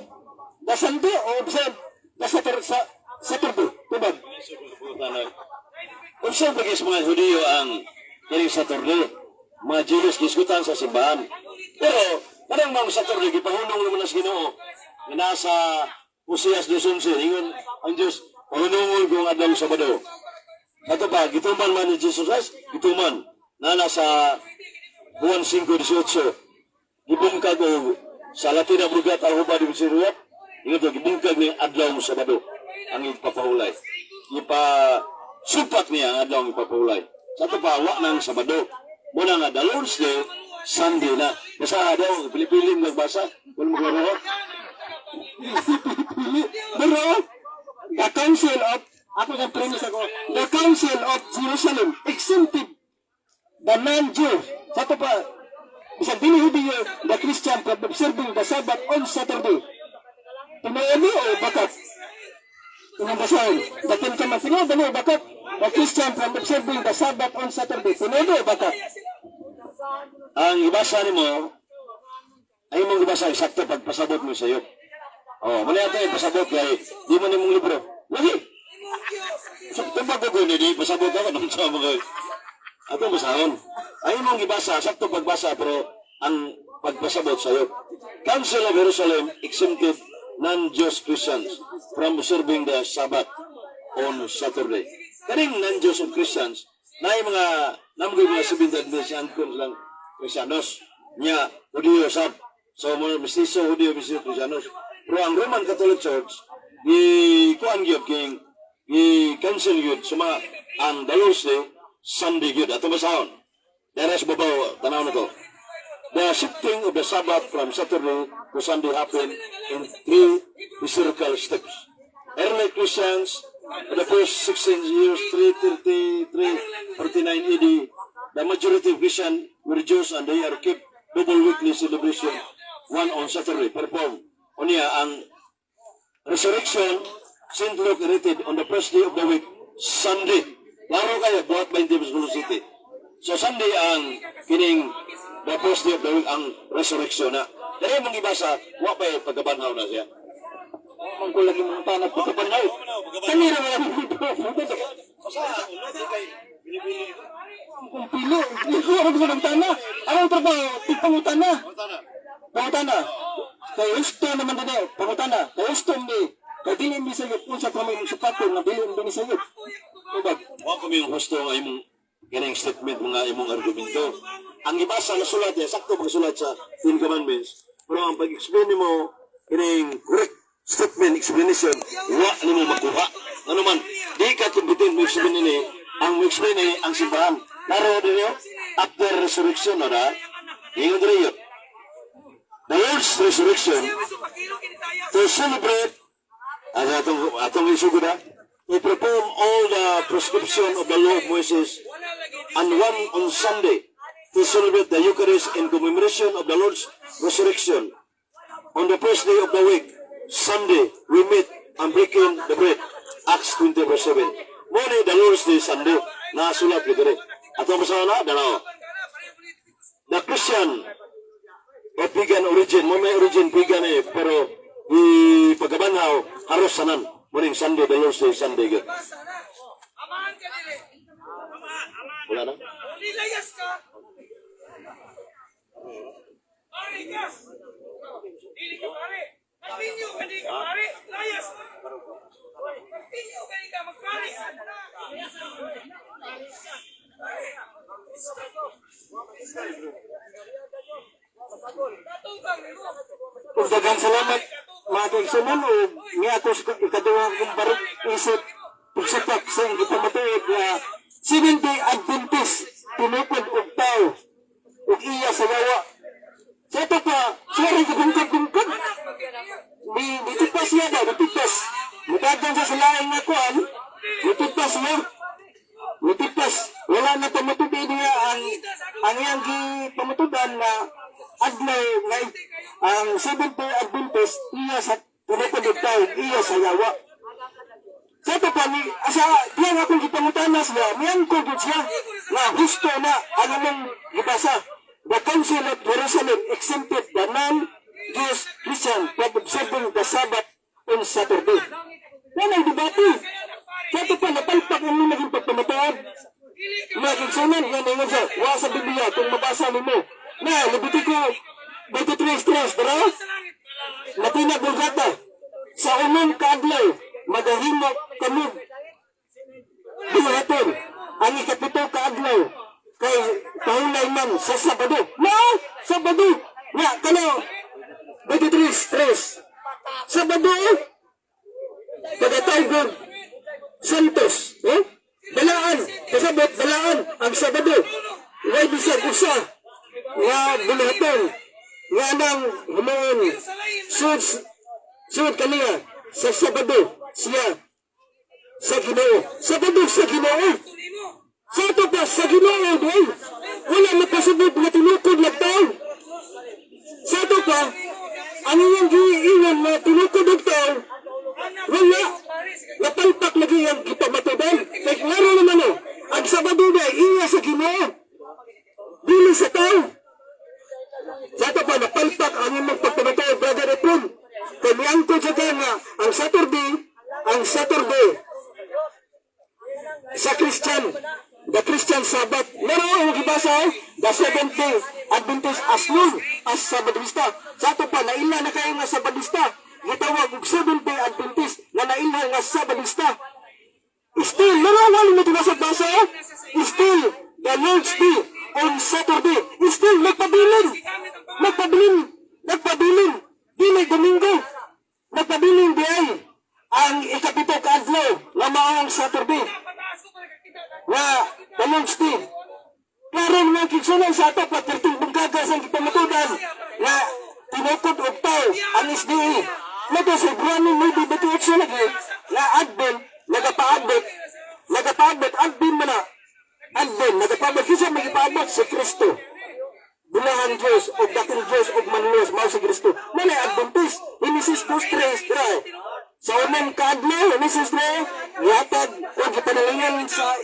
the Sunday o observe the Saturday? Tubag. Observe lagi sa mga Hudiyo ang kining Saturday. Mga Jewish gisgutan sa simbahan. Pero, kanang mga Saturday, gipahunong naman sa Ginoo. Nga nasa Oseas 2:11, ingon ang Diyos, "Pahunungon ko ang adlaw Sabado." Ato pa, gituman man ni Jesus Christ, gituman. Na nasa Juan 5:18, gibungkag o sa Latina Vulgata Huba di Siruyat, ingon to, gibungkag ni adlaw Sabado ang ipapahulay. Ipa supat niya ang adlaw ang ipapahulay. Sa ato pa, wa nang Sabado. Muna nga, the Lord's Day, Sunday na. Basa daw, pili-pili mo nagbasa. Wala mo klaro. Pero, the Council of, ako sa premise ako, the Council of Jerusalem exempted the non-Jew. Sa ito pa, isang dili Hudiyo, the Christian from observing the Sabbath on Saturday. Tinuod o bakat? Inong basahin. The Ten Commandments. Tinuod o bakat? The Christian from observing the Sabbath on Saturday. Tinuod o bakat? Ang ibasa nimo ay mong ibasa eksakto pagpasabot mo sa iyo. Oh, mali ato ipasabot kay di man nimong libro. Lagi. So, tubag ko ni di pasabot ako nang sa mga ato basahon. Ay mong ibasa sakto pagbasa pero ang pagpasabot sa iyo. Council of Jerusalem exempted non-Jewish Christians from observing the Sabbath on Saturday. Kaning non-Jews of Christians, na yung mga namgoy mga Seventh Adventist angkon silang Kristiyanos. Nya, Hudiyo sab. So, mga mestizo, Hudiyo, mestizo, Kristiyanos. Pero ang Roman Catholic Church, gi kuan gyud king gi cancel gyud suma ang the Lord's Day, Sunday gyud. Ato basahon. Dere sa babaw, tanaw na to. The shifting of the Sabbath from Saturday to Sunday happened in three historical steps. Early Christians, in the first 16 years, 333, 39 AD, the majority of Christians were Jews and they are kept double weekly celebration, one on Saturday, perform. Unya, ang resurrection, St. Luke narrated on the first day of the week, Sunday. Klaro kayo, buhat 20 Cebu City. So Sunday ang kining the first day of the week, ang resurrection na. Dahil mong ibasa, wa pa pagkabanhaw na siya. Man ko lagi mga tanag pagkabanhaw. Kanira man ang kung pilo, hindi ko alam sa nagtana. Anong trabaho? Pangutana. Pangutana. Kay husto naman din eh. Pangutana. Kay husto ni. Kay dili mi sayop. Unsa pa may sukato nga dili mi sayop. Tubag. Wa ko yung husto nga imong kining statement, mga imong argumento. Ang ibasa na sulat niya, sakto magsulat sa Ten Commandments. Pero ang pag-explain nimo kining correct statement explanation, wa nimo makuha. Ano man, di ka competent mo explain ini, ang mo explain ni ang simbahan. Laro diri after resurrection na da, ingon diri yun. The Lord's resurrection to celebrate ang atong isugod ha, to perform all the prescription of the law of Moses and one on Sunday to celebrate the Eucharist in commemoration of the Lord's resurrection. On the first day of the week, Sunday, we meet and breaking the bread. Acts 20 verse 7. Mo ni the Lord's Day Sunday. Nasulat ko dire. Ato pasama na, dalawa. The Christian o pagan origin, mo may origin pagan eh, pero di pagkabanhaw, haros sanan. Muning Sunday, the Lord's Day, Sunday. Gyud. Amahan ka dili. Wala na? Nilayas ka. Pare ka. Dili ka pare. Continue ka dili ka pare. Layas ka. Continue ka dili ka magpare. Katubang nimo. Ug daghang salamat mga kaigsunan ug niya ako sa ikaduha kong barok isip pagsapak sa iyang gipamatuod nga Seventh Day Adventist tinukod og tao ug iya sa yawa. Sa ito pa, siya rin kabungkad-bungkad. Ni nitipas siya daw, nitipas. Mutagang siya sa laing nga kuan, nitipas niya. Nitipas. Wala na pamatuod niya ang iyang gipamatudan na adlaw nga ang Seventh Day Adventist iya sa tinukod og tao, iya sa yawa. Sa ito pa ni, asa, diyan akong gipangutana siya, miyangko gud siya, na husto na ang among gibasa. The Council of Jerusalem exempted the non-Jewish Christian from observing the Sabbath on Saturday. Yan ang debate. Sa ito pa, napalpak ang naging pagpamatuod. Mga kigsunan, yan ang siya, wa sa Biblia, kung mabasa nimo. Na, Levitico 23:3, dara? Latina Vulgata, sa unong kaadlaw, magahimo kamog buhaton ang ikapito kaadlaw kay pahulay man sa Sabado. No! Sabado! Nga, kano? 23:3. Sabado! Pagkatawag Santos. Eh? Balaan. Kasabot, balaan. Ang Sabado. Way bisag usa nga buhaton nga nang himuon sud sud kaniya sa Sabado siya sa Ginoo. Sabado sa Ginoo. Sa ito pa sa Ginoo doy. Wala makasubod nga tinukod ng tao. Sa ito pa ang iyang giingon na tinukod ng tao wala napalpak lagi ang gipamatudan. Kay klaro naman oh, ang Sabado na iya sa Ginoo. Dili sa tao. Sa ito pa, napalpak ang imong pagpamatuod, Brother Efren. Kay miangkod sa kaya nga, ang Saturday, sa Christian, the Christian Sabbath. Meron ang gibasa, oh, the Seventh Day Adventist as known as Sabadista. Sa ato pa, naila na kayo nga Sabadista. Gitawag og Seventh Day Adventist na naila nga Sabadista. Still, meron wala mo tinasag basa, oh. Still, the Lord's Day on Saturday. Still, nagpabilin. Nagpabilin. Nagpabilin. Dili Domingo. Nagpabilin di ay ang ikapito kaadlaw nga maong Saturday Pataas ko para kakita. nga the Lord's Day. Klaro, mga kaigsuonan, sa ato pa, perting bungkaga sa gipamatudan nga tinukod og tao ang SDA. Nato sa Hebreo 9:28 lagi nga Advent nagapaabot, nagapaabot, Advent man na. Advent nagapaabot, kinsa may gipaabot? Si Kristo. Bulahan Diyos o dakong Diyos o manlos mao si Kristo. Manay Adventist, Genesis 2:3 dra. Sa unang kaadlaw, Genesis 3, gihatag o gipanalingan sa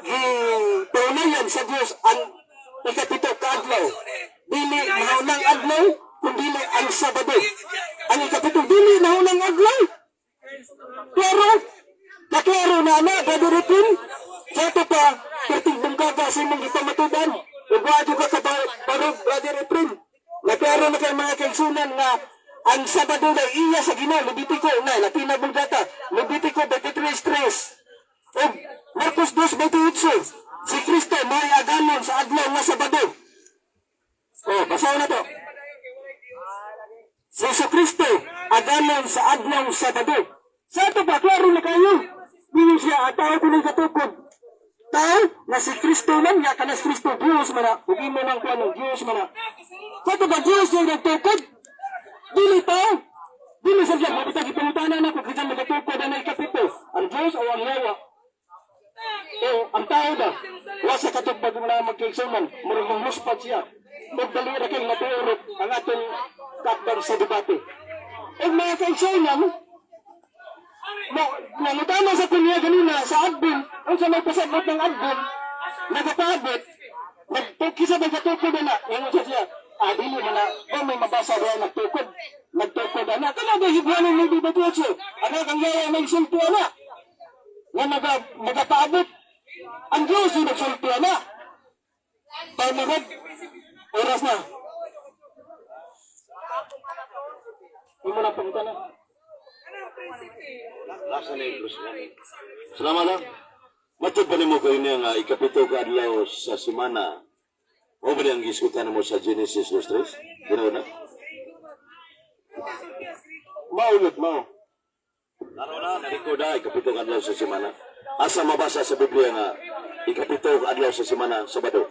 gipaunayan sa Diyos ang ikapito kaadlaw. Dili naunang adlaw, kundi ang Sabado. Ang ikapito, dili naunang adlaw. Pero, naklaro na na, Brother Ripin, sa ito pa, perting bungkaga sa imong gipamatudan. Ug wa ka kabarog, Brother Efrem. Naklaro na kay mga kaigsuonan nga ang Sabado na iya sa Ginoo, Levitico na, Latina Vulgata, Levitico 23:3. Ug Marcos 2:28, si Kristo may agalon sa adlaw nga Sabado. Oh, basahin na to. Si Jesu Kristo agalon sa adlaw Sabado. Sa ito ba, klaro na kayo. Dili siya, at tao ko ng katukod. Tao na si Kristo lang nga, kanas Kristo, Diyos man na. Ug imo nang kuano, Diyos man na. Sa ito ba, Diyos yung nagtukod? Dili tao. Dili sa Diyos, mabitag ipangutana na kung kinsa nagatukod ang ikapito. Ang Diyos o ang yawa? O ang tao ba? Wa sa katugpag mga magkaigsuonan, murag mong muspad siya. Magdali ra kay matuurot ang atong takdang sa debate. Og mga kaigsuonan, mo nangutana sa kunya ganina sa Advent, unsa may pasabot ng Advent, nagapaabot, nagtukisa ba katukod na, ingon siya siya, ah, dili man na, o may mabasa diya nagtukod, nagtukod na, kana ba Hebreo 9:28, anak ang yawa may sulti ana, nga nagapaabot, ang Diyos yung nagsulti ana, tama ba? Oras na. Imo na pangutana. Lasa na yung krus. Salamat lang. Matod pa nimo kayo niya nga ikapito ka adlaw sa semana. Mao ba ang gisgutan mo sa Genesis 2:3? Ginawa na? Maulot mao. Laro na, narikoda, ikapito ka adlaw sa semana. Asa mabasa sa Biblia nga ikapito ka adlaw sa semana, Sabado?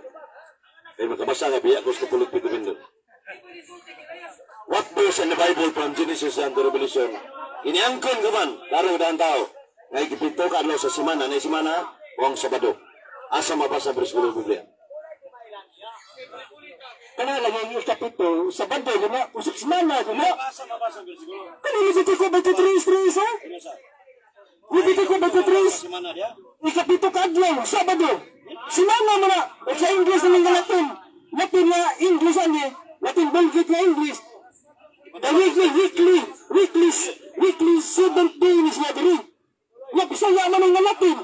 Kay makabasa nga biya ko sa Kapulog Pitubindo. What verse in the Bible from Genesis and to Revelation? Iniangkon ka man, laro na ang tao. Nga ikapito ka adlaw sa semana, na semana, o ang Sabado. Asa mabasa bersikulo sa Biblia? Kana lang yung ikapito, Sabado, guna, usap semana, guna. Kana Levitico 23:3, ha? Levitico 23, ikapito ka adlaw, Sabado. Semana mo na, o sa English naman nga Latin. Latin nga English ani, Latin Vulgate nga English. The weekly, weekly, weekly, weekly seventh day ni siya diri. Nga Bisaya man ang nga Latin.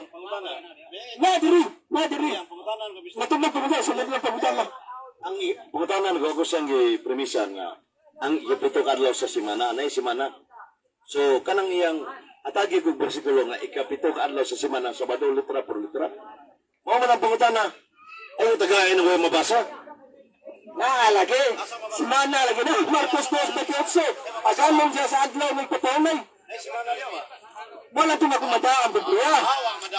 Na diri, na diri. Natulog pa mo, sunod lang pangutana. Ang pangutanan ko ako siyang gi-premisa nga ang ikapito ka adlaw sa semana, anay semana. So kanang iyang atagi kog bersikulo nga ikapito ka adlaw sa semana, Sabado, litra por litra. Mao man ang pangutana. Ay tagain ang mabasa. Naalagi. Semana lagi na. Marcos 2:28. Agamong siya sa adlaw may patunay. Wala ito nakumada ang Biblia.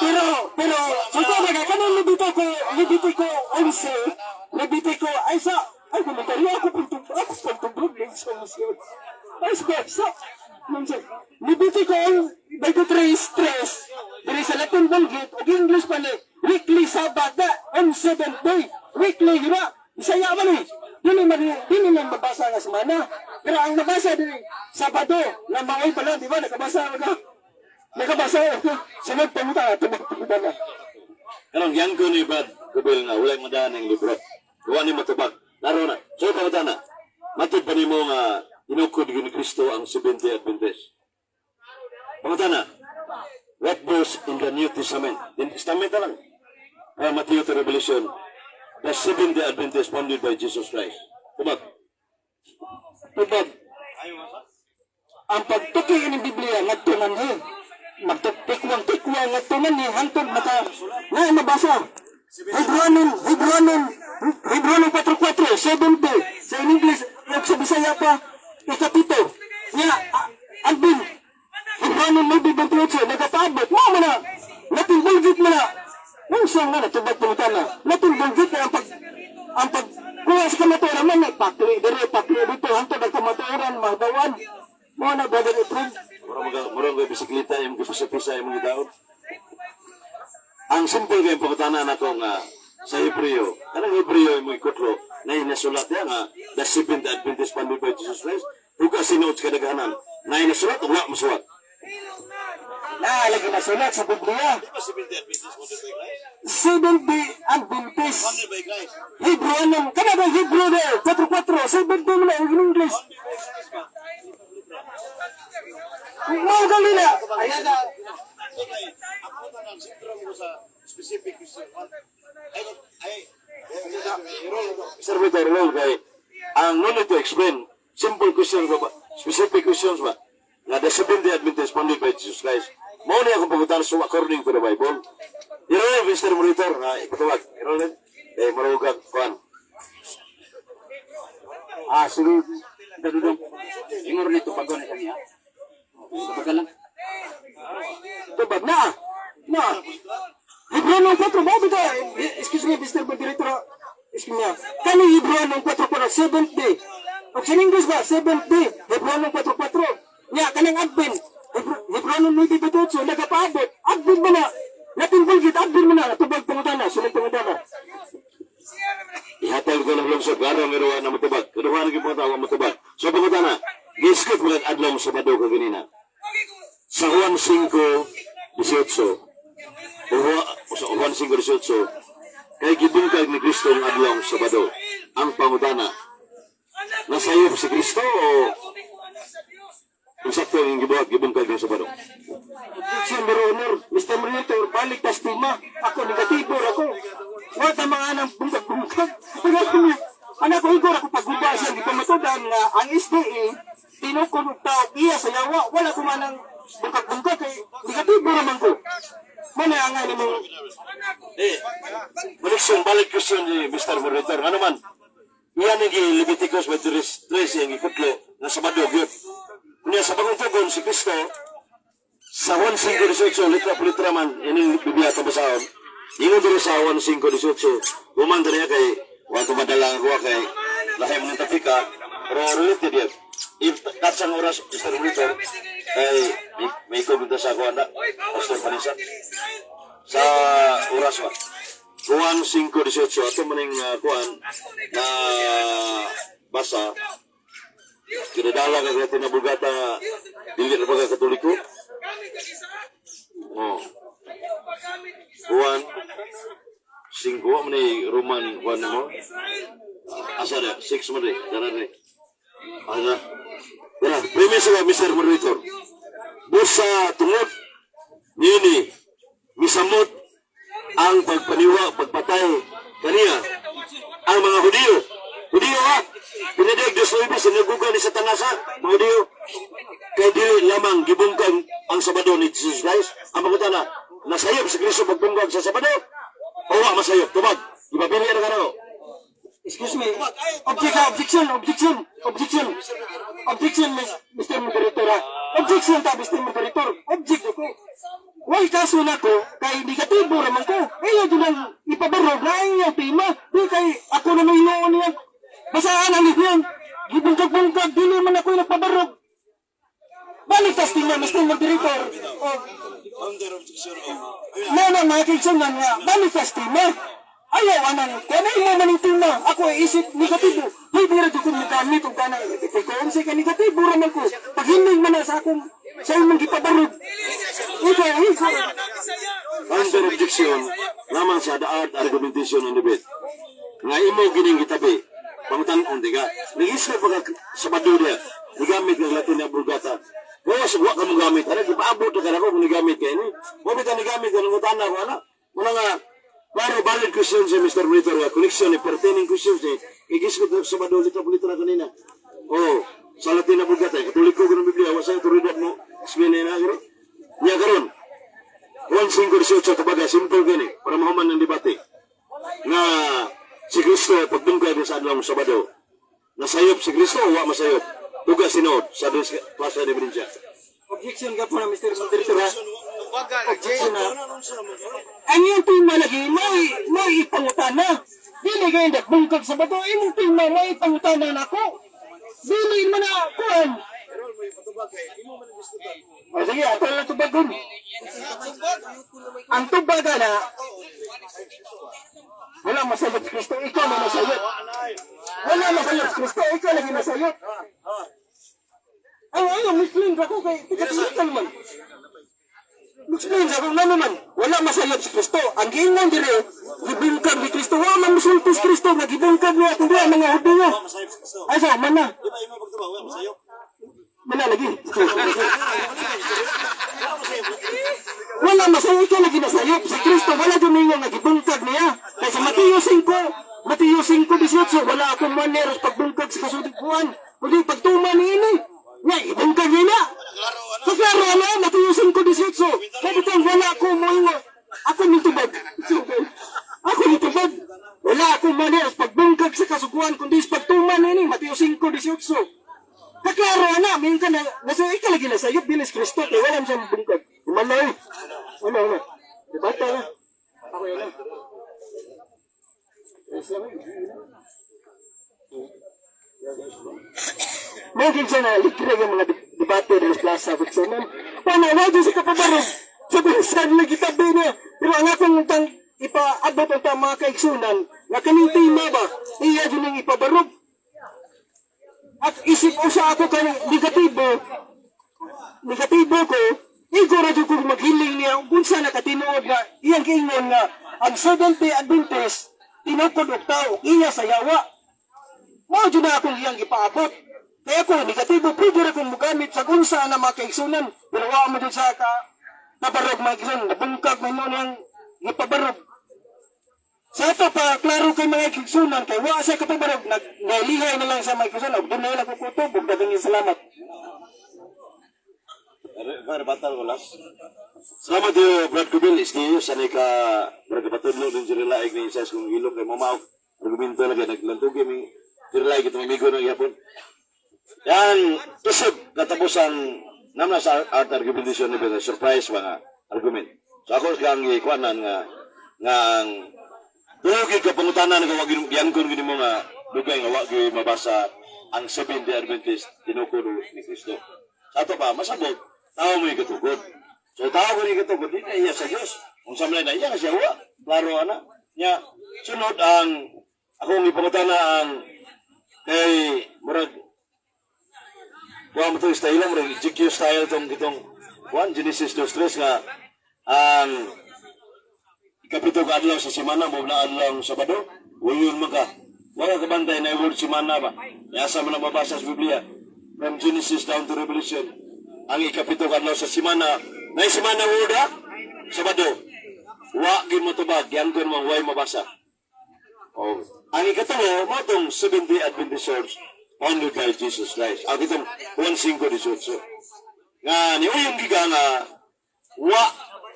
Pero, pero, so ito, mga kanong Levitico, Levitico 11, Levitico, ay sa, ay komentaryo, ako punto, ay sa, Levitico 23:3, diri sa Latin Vulgate, o English pa ni, weekly Sabbath na, on seventh day, weekly, di ba? Bisaya man eh. Dili man, dili lang mabasa nga semana. Pero ang nabasa dili, Sabado, na maoy pala, di ba? Nakabasa ka. Nakabasa ka. Sunod panguta, tunod panguta na. Karon giyangkon ni Brad Kubel nga walay madaan ang libro. Wa ni matubag. Laro na. So pangutana. Matod pa nimo nga inukod gyud ni Kristo ang Seventh-day Adventist? Pangutana. What verse in the New Testament? In Testament na lang. Matthew to Revelation. The Seventh-day Adventist founded by Jesus Christ. Tubag. Tubag. Ang pagtuki ng Biblia ngadto nganhi. Magtikwang-tikwang ngadto nganhi hangtod maka na mabasa. Hebreonon, Hebreonon, Hebreonon 4:4, 70. Sa in English, ug sa Bisaya pa, ikapito. Nya, Alvin, Hebreonon 9:28, nagapaabot. Mao man na. Latin Vulgate man na. Unsa nga natubag pangutana? Natubag gyud ang pag kuha sa kamatuoran man pakli diri, pakli dito, hantod ang kamatuoran mabawan. Mao na, Brother Efren. Mura mga bisikleta yung gipisa-pisa yung mga daon. Ang simple kay pangutana nako nga sa Hebreo, kanang Hebreo yung mga kutlo na inasulat niya nga the Seventh Adventist founded by Jesus Christ, ug sinuot sa kadaghanan na inasulat o wa masulat. Na lagi nasulat sa Biblia. Di ba Seventh Adventist founded by Christ? Seventh Day Adventist. Founded by Christ. Hebrew anong kanang Hebrew de 4-4, 7 day na in English. Mao gali na. Ayan na. Ako na ang sentro mo sa specific question. Ay, ay, Sir Peter, roll kay ang no need to explain simple questions ba, specific questions ba nga the Seventh Day Adventist founded by Jesus Christ. Mao ni akong pangutana, so according to the Bible. I-roll, Mr. Monitor, nga ipatawag. I-roll eh marugag kuan. Ah, sige. Dadudong. Ingor nito pagod na niya. Tubagan lang. Tubag na. Na. Hebrew ng 4 mo bitaw. Excuse me, Mr. Moderator. Excuse me. Kani Hebrew ng 4 4, seventh day. Og sa English ba, seventh day. Hebrew ng 4 4. Nya kanang Advent. Hebrew ng 9:28 nagapaabot. Advent ba na? Latin Vulgate, Advent mo na. Tubag pangutana, sunod pangutana. Ihatag ko ng lungsod, klaro ang iruwa na matubag. Kaduhan ang mga tao matubag. So pangutana, giskot mo lang adlaw sa Sabado kaganina. Sa Juan 5:18, o sa Juan 5:18, kay gibungkag ni Kristo ang adlaw sa Sabado. Ang pangutana, nasayop si Kristo o insakto ang gibuhat, gibungkag ng Sabado? Objection, Your Honor. Mr. Moderator, balik tas tema. Ako, negatibo ako. Wala mga anang bungkag-bungkag. Anak ko, anak ko, igor ako pagguba siya. Di pa matudan nga ang SDA, tinukod og tao iya sa yawa. Wala ko manang bungkag-bungkag. Kay negatibo naman ko. Mana ang ano mong Eh, balik balik question ni Mr. Moderator. Ano man, iyan ang Leviticus 23 ang ikutlo na Sabado gyud. Unya sa bagong tugon si Kristo sa Juan 5:18, litra po litra man ini Biblia atong basahon. Ingon diri sa Juan 5:18, human diri kay wa ko madala ang kuha kay lahi mo ng tapika, pero related yan. If katsang oras, Mr. Moderator, kay may kumita sa ako na, Pastor Panisa sa oras ba? Juan 5:18, ato maning kuan na basa, kinadala ka natin na Vulgata nga dili na ba ka Katoliko? Oh. Juan 5 wa man ni Roman 1 mo. Asa na 6 man ni dara ni. Ana. Dara, premise ba, Mr. Moderator? Busa tungod niini misamot ang pagpaniwa, pagpatay kaniya ang mga Hudiyo. Hudiyo ha! Pinadeg Diyos na ibig, sinagugan ni Satanas ha, mga Hudiyo. Kay dili lamang gibungkag ang Sabado ni Jesus Christ. Ang pangutana, nasayop si Kristo pagbungkag sa Sabado? O wa masayop? Tubag, ipapili na ka na. Excuse me. Objection, objection, objection, objection. Objection, Mr. Moderator, ha. Objection ta, Mr. Moderator. Object ako. Why kaso na ko, kay negatibo raman ko. Iyo doon ang ipabarog na iyo tema. Di kay ako na may noon niya. Basaan ang niyan. Gibungkag-bungkag, dili man ako yung nagpabarog. Balik tas tingnan, Mr. Moderator. Oh, na na mga kaigsunan nga, balik tas tema. Ayaw, anang, kanay mo man yung tema. Ako ay isip negatibo. Pwede rin ko magamit og kanang, kay kung sa ka negatibo raman ko. Paghinig man na sa akong, sa imong gipabarog. Ikaw, ikaw. Counter objection lamang sa the art argumentation and debate. Nga imo gining gitabi, pangutan-on di ka. Nagisna pa ka Sabado niya, nigamit ng Latin na Vulgata. Gawas, wa ka mo gamit. Ano, gipaabot na ka na ko kung nigamit ka ini. Wa bitaw nigamit ka nung utana ko, ana. Muna nga, klaro, valid question si Mr. Monitor, nga connection ni pertaining questions ni, igisgot na sa Sabado, litra po litra kanina. Oh, sa Latin na Vulgata, Katoliko ko ng Biblia, wa sa autoridad mo, explain na na, niya karon. 1.5.18 kabaga, simple gani, para mahuman ng debate. Nga si Kristo pagbungkag niya sa adlaw Sabado. Nasayop si Kristo o wa masayop? Tuga sinuod sa Plaza de Brincia. Objection ka po na, Mr. Moderator, ha? Objection na. Ang iyong tema lagi, may ipangutana. Dili kayo nagbungkag sa bato, imong tema may ipangutana na ako. Dili man na, kuan. O sige, ato lang tubagon. Ang tubaga na, wala masayot si Kristo, ikaw na masayot. Wala masayot si Kristo, ikaw lagi masayot. Ay, ay, Muslim ako kay Katolikan man. Explain sa akong naman, wala masayop si Kristo. Ang giingon dire, gibungkag ni Kristo. Wala man musulti si Kristo, nga gibungkag niya kundi ang mga Hudiyo. Ay, sa man na. Di ba imo pagtubag wa masayop? Mana lagi. Wala masayop, ikaw lagi nasayop. Si Kristo, wala dumingo nga gibungkag niya. Kaya sa Mateo 5, Mateo 5:18, wala akong maneros pagbungkag sa kasudikuan. Kundi pagtuma ni ini. Nga, ibungkag niya na. Sa klaro na, Mateo 5:18. Kaya bitang wala ako moingo. Ako nitubag. Ako nitubag. Wala akong maneros pagbungkag sa kasuguan, kundi sa pagtuma ni ini. Mateo 5:18. Kaklaro na, minsan na, nasa ikaw lagi na sa'yo, bilis Kristo, kaya wala mo siya mabungkag. Umalaw. Wala, wala. Debata na. Ako yun na. Yes, lang. Mungkin siya na libre yung mga debate ng plaza kung saan. Wala, wala dyan sa kapabarog. Sabi saan lagi tabi niya. Pero ang akong tang ipaabot ang tang mga kaigsunan, na kaning tema ba, iya dyan ang ipabarog. At isip usa ako kay negatibo, negatibo ko, igo ra jud ko maghiling niya kung unsa na katinuod nga iyang giingon nga ang Seventh Day Adventist tinukod og tao iya sa yawa. Mao jud na akong iyang gipaabot. Kaya ako negatibo pwede ra kong mogamit sa unsa na mga kaigsunan, pero wa mo jud sa ka kabarog mga kaigsunan, nabungkag man nun ang gipabarog. Sa ito pa, klaro kay mga kaigsunan, kay wa sa kapabarog, nag, nailihay na lang sa mga kaigsunan, ug dunay lang ko kutob, ug daghang salamat. Kaya batal ko las. Salamat yo Brad Kubil isniyo sa ni ka Brad kapatudlo din diri laig ni sa kong ilong kay mamaw argumento lagi naglantugi mi diri laig itong amigo ng yapon. Yan isip katapusan namna sa art argumentation ni Pedro surprise mga argument. So ako kang gikuanan nga nga ang tugi ka pangutana nga wag giyangkon gini mo nga dugay nga wa gyud mabasa ang Seventh Day Adventist tinukod ni Kristo. Sa ato pa masabot tao mo katugod. So tao ko ni katugod di na iya sa Dios. Kung sa na iya siya wa klaro ana. Nya sunod ang akong ipangutana ang kay murag kuha mo to style mo rin GQ style tong kitong 1 Genesis 2:3 nga ang ikapito ka adlaw sa semana mo na adlaw ang Sabado, wayon man ka wala ka bantay na word semana ba yasa mo na mabasa sa Biblia from Genesis down to Revelation ang ikapito ka adlaw sa semana na semana word ha Sabado wa gyud mo tubag yangkon mo way mabasa. Oh. Ang ikatulo, mo tong Seventh-day Adventist Church founded by Jesus Christ. Ang itong 1.5.18. Nga, niuyong giga nga, wa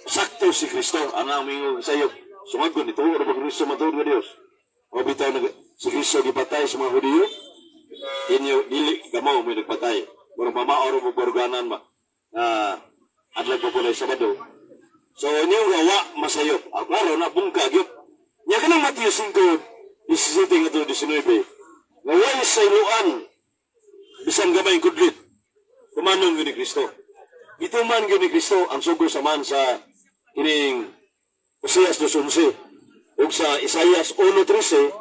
sakto si Kristo. Ang aming sa iyo, sungag ko, nito, ba Kristo matuod ka Diyos? O bitaw, si Kristo gipatay sa mga Hudiyo, inyo, dili, gamaw mo nagpatay. Murag mamaor mo borganan ba? Nga, adlaw pa po na Sabado. So, inyo nga wa masayop. Ah, klaro na bungkag yun. Nya kanang Mateo 5:17 nga to 19. Nga way sa iluan, bisan gamay kudlit, tumanon gyud ni Kristo. Gituman gyud ni Kristo ang sugo sa man sa ining Oseas 2:11 ug sa Isaias 1:13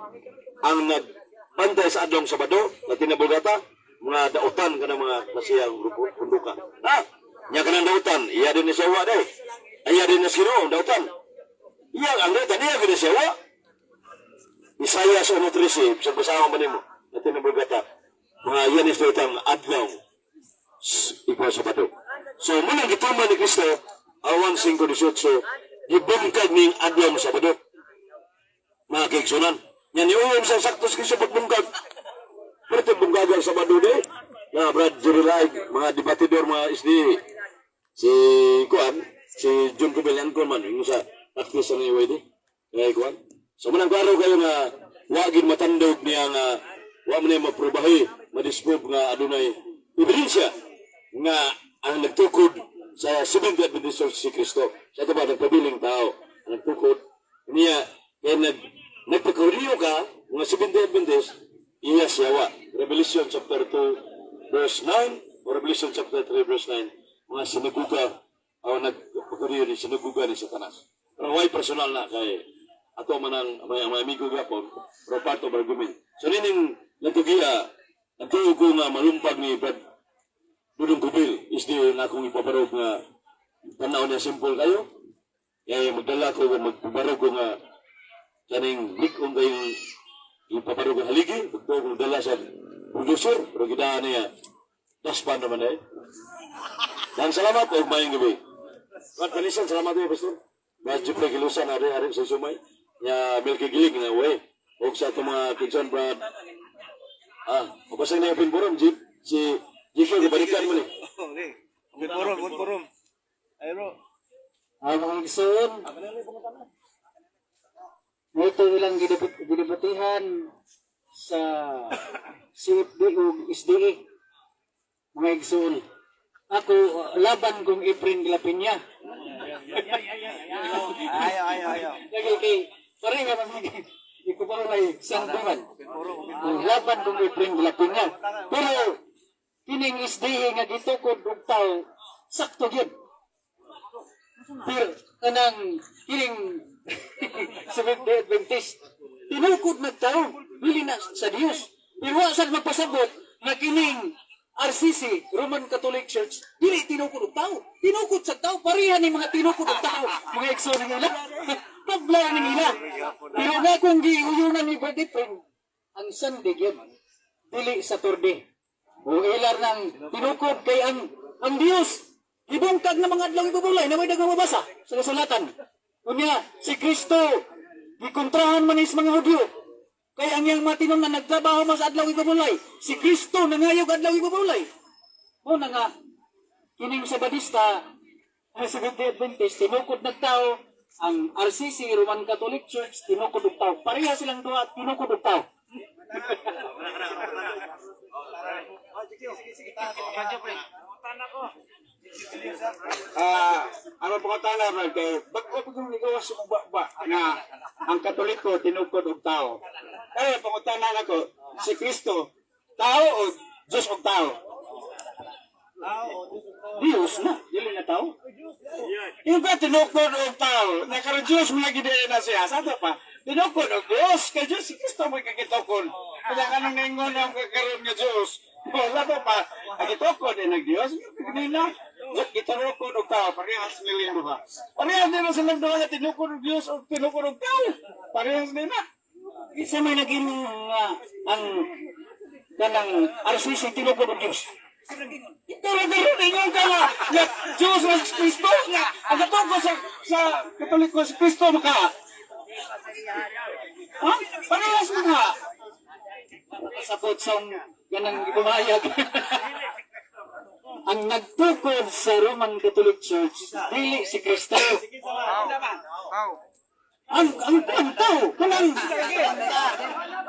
ang nagbantay sa adlong Sabado na tinabulgata mga dautan kanang mga klasiyang grupo punduka. Ha? Nya kanang dautan, iya din ni siya wa day. Iya din na sino dautan. Iya ang dautan iya gid siya wa. Isaias 1:13 sa basahon ba nimo na tinabulgata mga iyan is dautan adlaw ikaw Sabado. So muna gituman ni Kristo awan 5:18 gibungkag ning adlaw sa Sabado. Mga kaigsunan, yan iuwom sa sakto sa Kristo pagbungkag. Pero ito bungkag ang Sabado di. Na Brad Jerry mga debatidor, mga SD. Si Kuan, si John Cubelian ko man, yung sa practice ng EYD. Kaya Kuan. So manang klaro kayo nga wagin matandog niya nga wa man niya maprobahi, madisprove nga adunay ebidensya nga ang nagtukod Sa Seventh Adventist Church si Kristo. Sa ito ba, nagpabiling tao, ang nagtukod, niya, kaya nagpakauriyo ka, mga Seventh Adventist, iya siyawa. Revelation chapter 2, verse 9, o Revelation chapter 3, verse 9, mga sinaguga, o nagpakauriyo ni sinaguga ni Satanas. Pero why personal na kay ato man ang may amigo gapon, pero part of argument. So nining nagtugiya, nagtuo ko nga malumpag ni Brad Dudong Kubil is di nga akong ipabarog nga tanaw niya simple kayo. Kaya magdala ko magpabarog ko nga kaning lig-on kayong ipabarog ang haligi, magtuo ko dala sa producer, pero gidaan niya, daspan naman eh. Dan salamat og maayong gabi. Brad Panisan, salamat eh, Pastor. Brad Jeffrey Gilusan, ari, ari sa Sumay. Nya Milky Gilig na way. Og sa itong mga kinsan, Brad. Ah, o basta na yung pinburam, Jeep. Si Jeffrey, kabalikan mo ni. Good forum, good forum. Ay bro. Ah, mga igsoon. Ito ilang gidebatihan sa CFD o SDA. Mga igsoon. Ako, laban kong Efren Glapinya. Ayaw, ayaw, ayaw. Lagi kay, pareha man mga ikubalay sanduman. Laban kong Efren Glapinya. Pero, kining SDA nga gitukod og tao, sakto gyud. Pero kanang kining Seventh Day Adventist, tinukod nagtao, dili na sa Dios. Pero wa sad magpasabot nga kining RCC, Roman Catholic Church, dili tinukod og tao. Tinukod sa tao, pareha ni mga tinukod og tao, mga igsoon ng ila. Tabla ning ila. Pero nga kung giuyunan ni Brad Efren, ang Sunday gyud dili Saturday. O ilar ng tinukod kay ang Dios gibungkag na mga adlaw ibubulay na may daghang mabasa sa kasulatan. Unya si Kristo gikontrahan man is mga Hudyo. Kay ang iyang matinon na nagtrabaho mas adlaw ibubulay. Si Kristo nangayog adlaw ibubulay. Mo na nga kining Sabadista ang Seventh Day Adventist tinukod nagtao ang RCC Roman Catholic Church tinukod og tao. Pareha silang duha tinukod og tao. Ah, ano pangutana bro kay bag-o pa kung ligawas sa ba nga ang Katoliko tinukod og tao. Kaya pangutana nako si Kristo tao o Diyos og tao? Dios na, dili na tao. Yung ba tinukod og tao? Na karon Diyos mo lagi dili na siya. Sa pa tinukod og Diyos kay Diyos si Kristo mo kagitukod. Kaya kanang ningon ang kakaron nga Diyos. Wala pa pa ang gitukod ay nag Diyos kanina. Gitukod og tao parehas nila duha. Parehas nila silang duha nga tinukod og Diyos o tinukod og tao. Parehas nila. Isa may naging ang kanang RCC tinukod og Dios. Pero karon ingon ka nga nga Diyos ang Kristo nga ang katukod sa Katoliko si Kristo maka. Ha? Parehas mga. Kasabot sa kanang ibumayag. Ang nagtukod sa Roman Catholic Church dili si Kristo. Ang tao kanang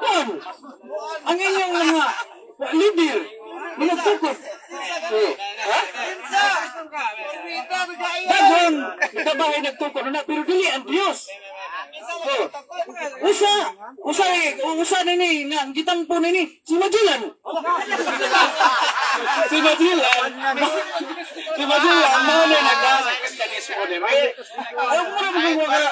kan ang inyong mga leader na nagtukod. Oh, ha? Daghang kabahay nagtukod na pero dili ang Dios. Oh. Usa, usa eh, usa nini nga ang gitampo nini si Magellan. Si Magellan, si Magellan, mao na nagdaan sa Kristyanismo, di ba? Ayaw mo na mga mga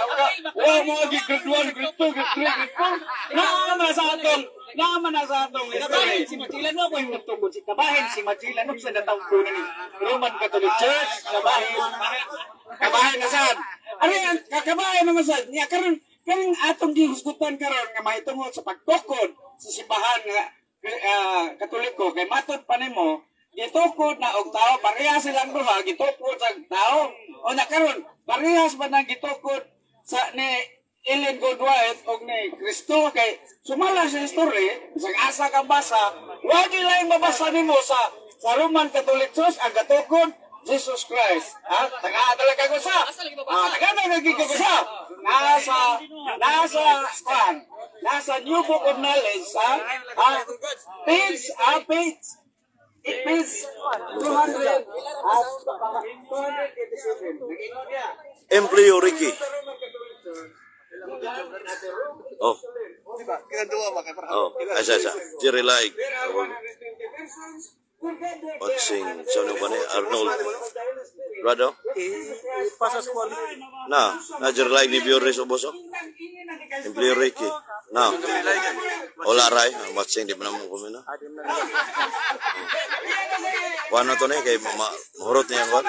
mga mga grade 1, grade 2, grade 3, grade 4. Naama sa atong, naama na sa atong Kabahin history. si Magellan mo ko yung nagtukod si kabahin si Magellan usa natampo nini Roman Catholic Church kabahin. Kabahin na sad. Ari ang kakabahin naman sad. Niya karon karon atong gihisgutan karon nga mahitungod sa pagtukod sa simbahan nga Katoliko kay matod pa nimo gitukod na og tao parehas silang duha gitukod sa tao o na karon parehas ba nang gitukod sa ni Ellen Goldwhite og ni Kristo kay sumala sa history sa asa ka basa wa gyud laing mabasa nimo sa Roman Catholic Church ang gatukod Jesus Christ. Ha? Taga talaga ko sa. Ah, taga talaga ko sa. Nasa kwan. Nasa New Book of Knowledge, ha? Ah, page Page 200 at 287. Nag-ingon niya. Empleo Ricky. Oh. Oh, asa asa. Jerry Like. There are 120 persons who gathered there Watching at the sa ano ba ni Arnold Rado? Na, na Jerry Like ni Biores Oboso. Empleo Ricky. Na. Wala ray, watching di pa naman kami na. Kuan na to ni kay mahurot niya ang kuan.